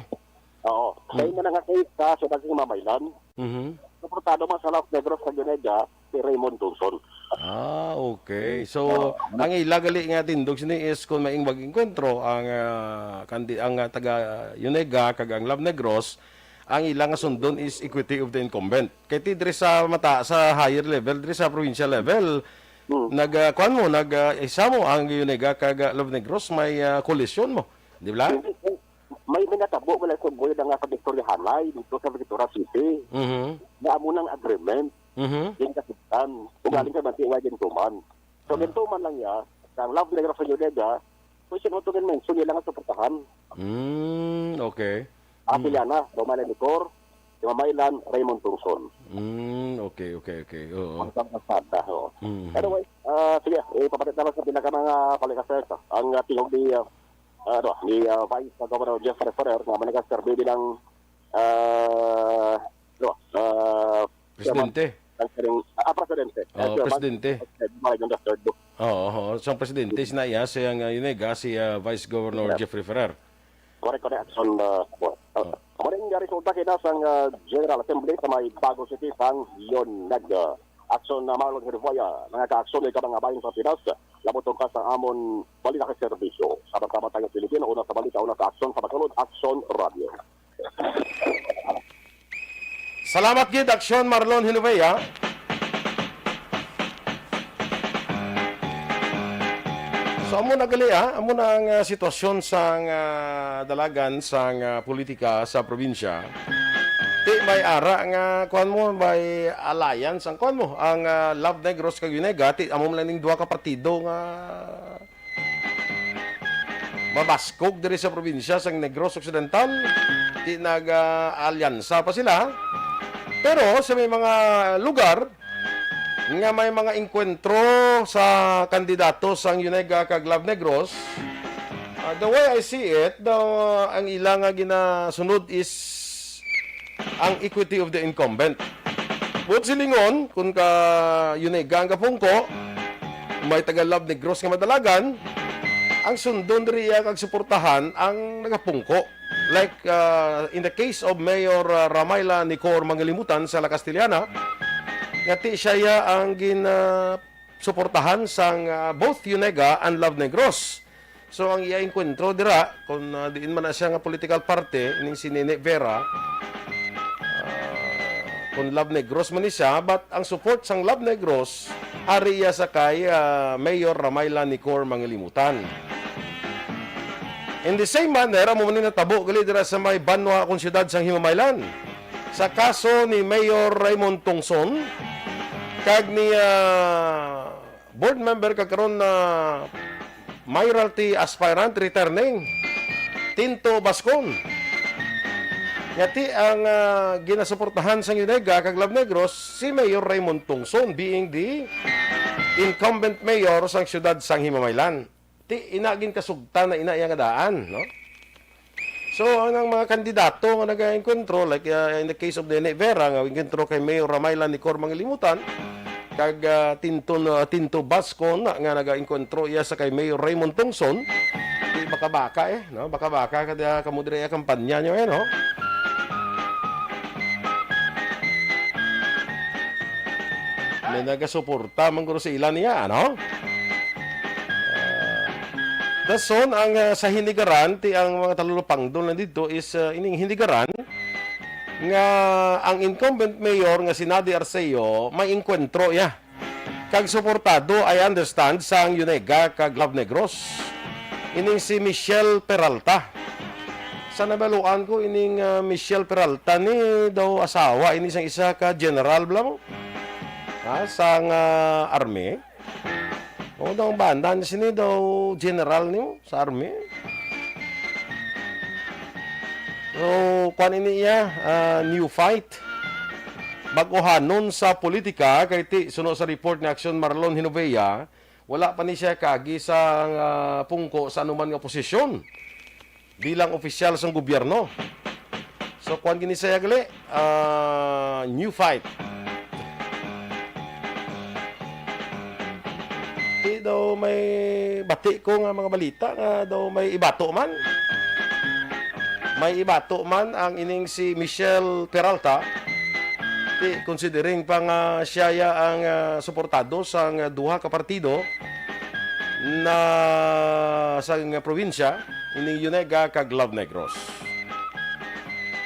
Oo. Hmm. Sa imo na nga case sa siyudad sa Himamaylan, Mhm. suportado man sa Love Negros kag Yunega si Raymond Tungson. Ah, okay. So, Oo. ang ila gali nga tindog sini is kung maing mag-engkwentro ang, ah, kandi-, ang, ah, taga Yunega kag ang Love Negros, ang ila nga sundon is equity of the incumbent. Kay ti diri sa mata-, sa higher level, diri sa provincial level, Hmm. nag, ah, kuan mo, nag, ah, isa mo ang Yunega kag, ah, Love Negros, may, ah, koalisyon mo, di ba? Hindi, eh, may, may natabo wala sa buhay na nga pag-istoryahanay dito sa Victoria City. Mhm. Nga amo nang agreement, Mhm. yung kasugtan. Ugaling Mhm. sa banti, wa gintuman. So, Ah. gintuman lang niya, sa ang Love Negros sa Yunega, kung sino to gin-mention nila nga suportahan. Mm, okay. Ah, Mm. Siliana, Romana Licor, Himamaylan, Raymond Tungson. Mm, okay, okay, okay. Oo. Ang isang pasada, oo. Mm. Anyway, ah, sige, eh, papatid naman sa pinaka mga palikasers, ang, ah, tingog ni, ah, ah, ano, ni, ah, Vice Governor Jeffrey Ferrer, nga manikas serbi bilang, ah, ano, ah, Presidente. Chairman ng, ah, Presidente. Oo, Ah, Chairman. Presidente. Okay, Malayong the third. Oo, oo. Sa presidente, sina iya, si ang, ah, Yunega, si, ah, Vice Governor Correct. Jeffrey Ferrer. Correct, correct. Action, ah, po. Ah, Oh. amo rin nga resulta kina sang, ah, General Assembly sa may Bago City sang Yunega. Action na Marlon Herboya, nga ka-action ni Kabangabayan sa Pinas, labot tungkol sa amon balita kay serbisyo. Sa Bantama Tayo Pilipino, una sa balita, una sa action, sa Bacolod, Action Radio. Salamat gid, Aksyon Marlon Hinovea. So, amo na gali, ah. Amo na ang, ah, sitwasyon sang, ah, dalagan sang, ah, politika sa probinsya. Ti may ara nga, kuwan mo, may alliance ang, kuwan mo, ang, ah, Love Negros kag Yunega, ti amo man lang ning duha ka partido nga mabaskog diri sa probinsya sang Negros Occidental. Ti nag-alyansa pa sila. Pero sa may mga lugar nga may mga engkwentro sa kandidato sang Yunega kag Love Negros, ah, the way I see it, daw, ah, ang ila nga ginasunod is ang equity of the incumbent. Buot silingon, kun ka Yunega ang gapungko, may taga Love Negros nga madalagan, ang sundon diri iya kag suportahan ang nagapungko. Like, uh, in the case of Mayor, uh, Ramayla Nicor Mangilimutan sa La Castellana, nga ti siya iya ang gin, uh, suportahan sang, uh, both Yunega and Love Negros. So, ang iya engkwentro dira, kung, ah, diin man na siya nga political party, ining si Nene Vera, ah, kung Love Negros man ni siya, but ang support sang Love Negros, ari iya sa kay, ah, Mayor Ramayla Nicor Mangilimutan. In the same manner, amo man ni natabo gali dira sa may banwa kung siyudad sang Himamaylan. Sa kaso ni Mayor Raymond Tongson, kag ni, ah, board member kag karon na mayoralty aspirant returning, Tinto Bascon. Nga ti ang, ah, ginasuportahan sang Yunega kag Love Negros si Mayor Raymond Tongson, being the incumbent mayor sang siyudad sang Himamaylan. Ti ina gin kasugtan na ina iya nga daan, no? So, ang, ang mga kandidato nga nag-encuentro, like, uh, in the case of Nene Vera, nga encuentro kay Mayor Ramayla Nicor Mangilimutan, kag, uh, Tinto, uh, Tinto Bascon nga nag-encuentro iya sa kay Mayor Raymond Tongson, di baka-baka, eh, no? Baka-baka kada kamo diri ang kampanya nyo, eh, no? May nagasuporta man guro sa ila niya, ano? Ah, dason ang, ah, sa Hinigaran, ti ang mga talulupangdon lang dito is, ah, ining Hinigaran, nga ang incumbent mayor nga si Nadi Arceo may engkwentro iya kag suportado, I understand, sang Unega kag Love Negros. Ining si Michelle Peralta. Sa nabaluan ko, ining, ah, Michelle Peralta ni daw asawa ini sang isa ka general bala mo. Ha, sang, ah, army. O, daw ang banda ni sini daw general nimo sa army. So, kwan ini iya, ah, new fight. Bag-ohanon sa politika, kay ti, suno sa report ni Action Marlon Hinovea, wala pa ni siya kaagi sa, ah, pungko sa anuman nga posisyon bilang opisyal sang gobyerno. So, kwan gini siya gali, ah, new fight. Di daw may bati ko nga mga balita nga daw may ibato man. May ibato man ang ining si Michelle Peralta. Di, considering pa nga siya ya ang, ah, suportado sang duha ka partido na sa probinsya, ining Unega kag Love Negros.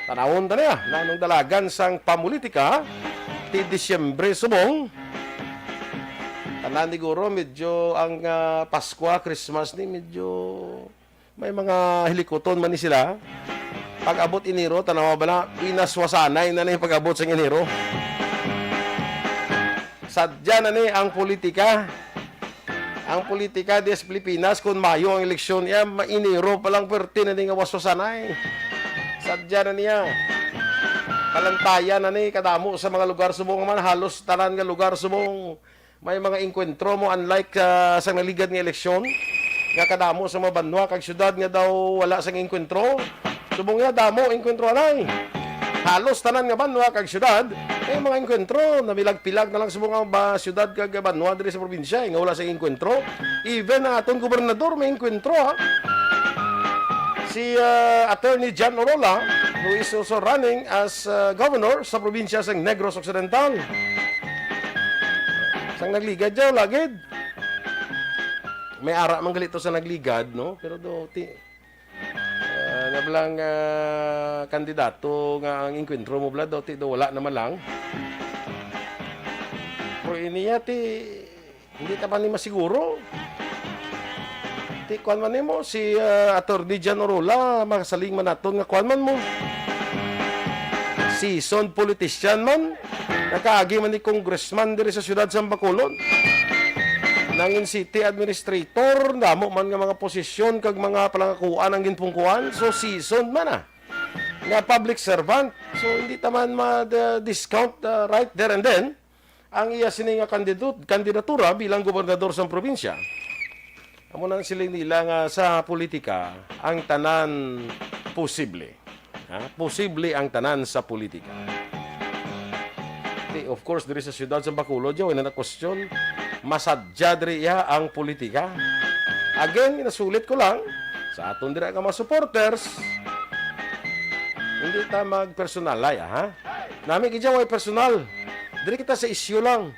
Tanawon ta niya na anong dalagan sang pamulitika ti Disyembre subong. Tanan siguro medyo ang, ah, Paskwa, Christmas ni medyo may mga hilikuton man ni sila. Pag-abot Enero, tanawa bala, pinaswasanay na ni pag-abot sa Enero. Sadya na ni ang politika. Ang politika di sa Pilipinas, kung Mayo ang eleksyon, iya, ma-, Enero pa lang, pwerte na ni nga waswasanay. Sadya na niya. Palantayan na ni kadamo sa mga lugar subong man, halos tanan nga lugar subong. May mga engkwentro mo, unlike, ah, sa naligad nga eleksyon, nga kadamo sa mga banwa kag syudad nga daw wala sang engkwentro. Subong niya, damo engkwentro anay. Halos tanan nga banwa kag syudad may mga engkwentro. Namilag-pilag na lang subong ang ba, syudad kag banwa diri sa probinsya, eh, nga wala sang engkwentro. Even ang aton gobernador may engkwentro, ha. Si, ah, Attorney John Orola, who is also running as, ah, governor sa probinsya sang Negros Occidental. Sang nagligad daw, lagid. May ara man gali to sa nagligad, no? Pero do, ti, ah, nga bala nga, ah, kandidato nga ang engkwentro mo bala daw, ti, do, wala naman lang. Pero iniya, ti, hindi ta pa ni masiguro. Ti, kuwan man nimo, si, ah, Attorney John Orola, makasaling man naton nga kuwan man mo. Seasoned politician man, nakaagi man ni congressman diri sa siyudad sa Bacolod. Nangin city administrator, damo man nga mga posisyon kag mga palangakuan ang ginpungkuan. So, seasoned man, ah, nga public servant. So, hindi ta man ma-, discount, ah, right there and then ang iya sini nga kandidat-, kandidatura bilang gobernador sang probinsya. Amo nang siling nila nga sa politika, ang tanan posible. Ha? Posible ang tanan sa politika. Ti, of course, diri sa siyudad sa Bacolod, yaw, ina na question, masadya diri iya ang politika. Again, ginasulit ko lang, sa aton dira nga mga supporters, hindi ta magpersonalay, ha? Nami gid way personal. Diri kita sa issue lang.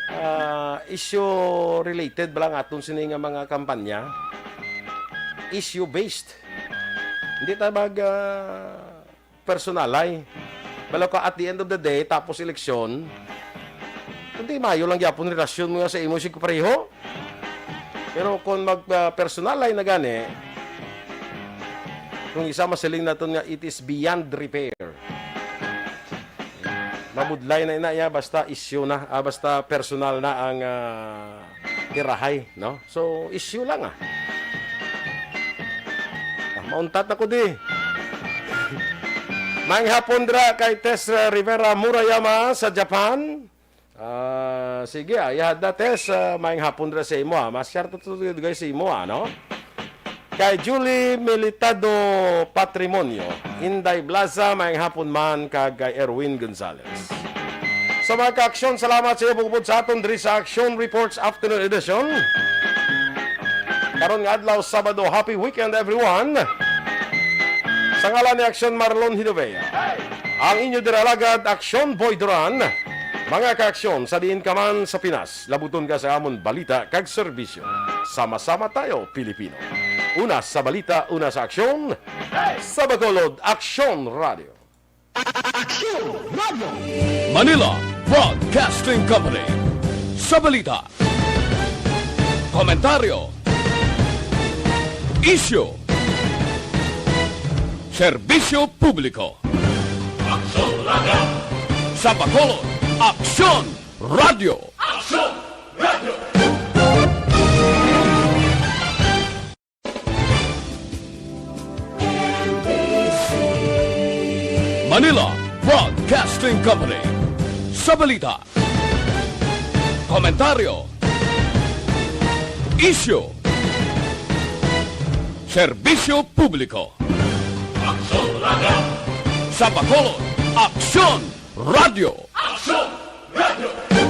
Ah, issue related ba lang aton sini nga mga kampanya? Issue based. Hindi ta mag, ah, personalay. Balaw ka, at the end of the day, tapos eleksyon, kundi mayo lang gyapon relasyon mo sa imo sig kapareho. Pero kung mag, ah, personalay na gani, kung isa masiling naton nga it is beyond repair. Mabudlay na ina iya, basta issue na, ah, basta personal na ang, ah, tirahay, no? So, issue lang, ah. Ah, mauntat na ko di. Maayong hapon dira kay Tess, ah, Rivera Murayama sa Japan. Ah, sige, ah, yada, Tess, ah, maayong hapon dira sa imo, ah. Mas syarto to, to, guys, sa imo, ah, no? Kay Julie Militado Patrimonio, Inday Blaza, maayong hapon man, kag kay Erwin Gonzalez. Sa mga ka-aksyon, salamat sa iyo pagupod sa aton diri sa Aksyon Reports Afternoon Edition. Karon nga adlaw, Sabado, happy weekend, everyone. Sa ngalan ni Aksyon Marlon Hinovea, ang inyo diralagad, Aksyon Boy Duran, mga ka-aksyon sa diin ka man sa Pinas. Labuton ka sa amon balita kag serbisyo. Sama-sama tayo, Pilipino. Una sa balita, una sa aksyon. Sa Bacolod, Aksyon Radio. Aksyon Radio. Manila Broadcasting Company. Sa balita, komentaryo, isyu, serbisyo publiko. Aksyon Radio. Sa Bacolod, Aksyon Radio. Aksyon Radio. Manila Broadcasting Company. Sa balita, komentaryo, isyu, serbisyo publiko. Aksyon Radio. Sa Bacolod, Aksyon Radio. Aksyon Radio.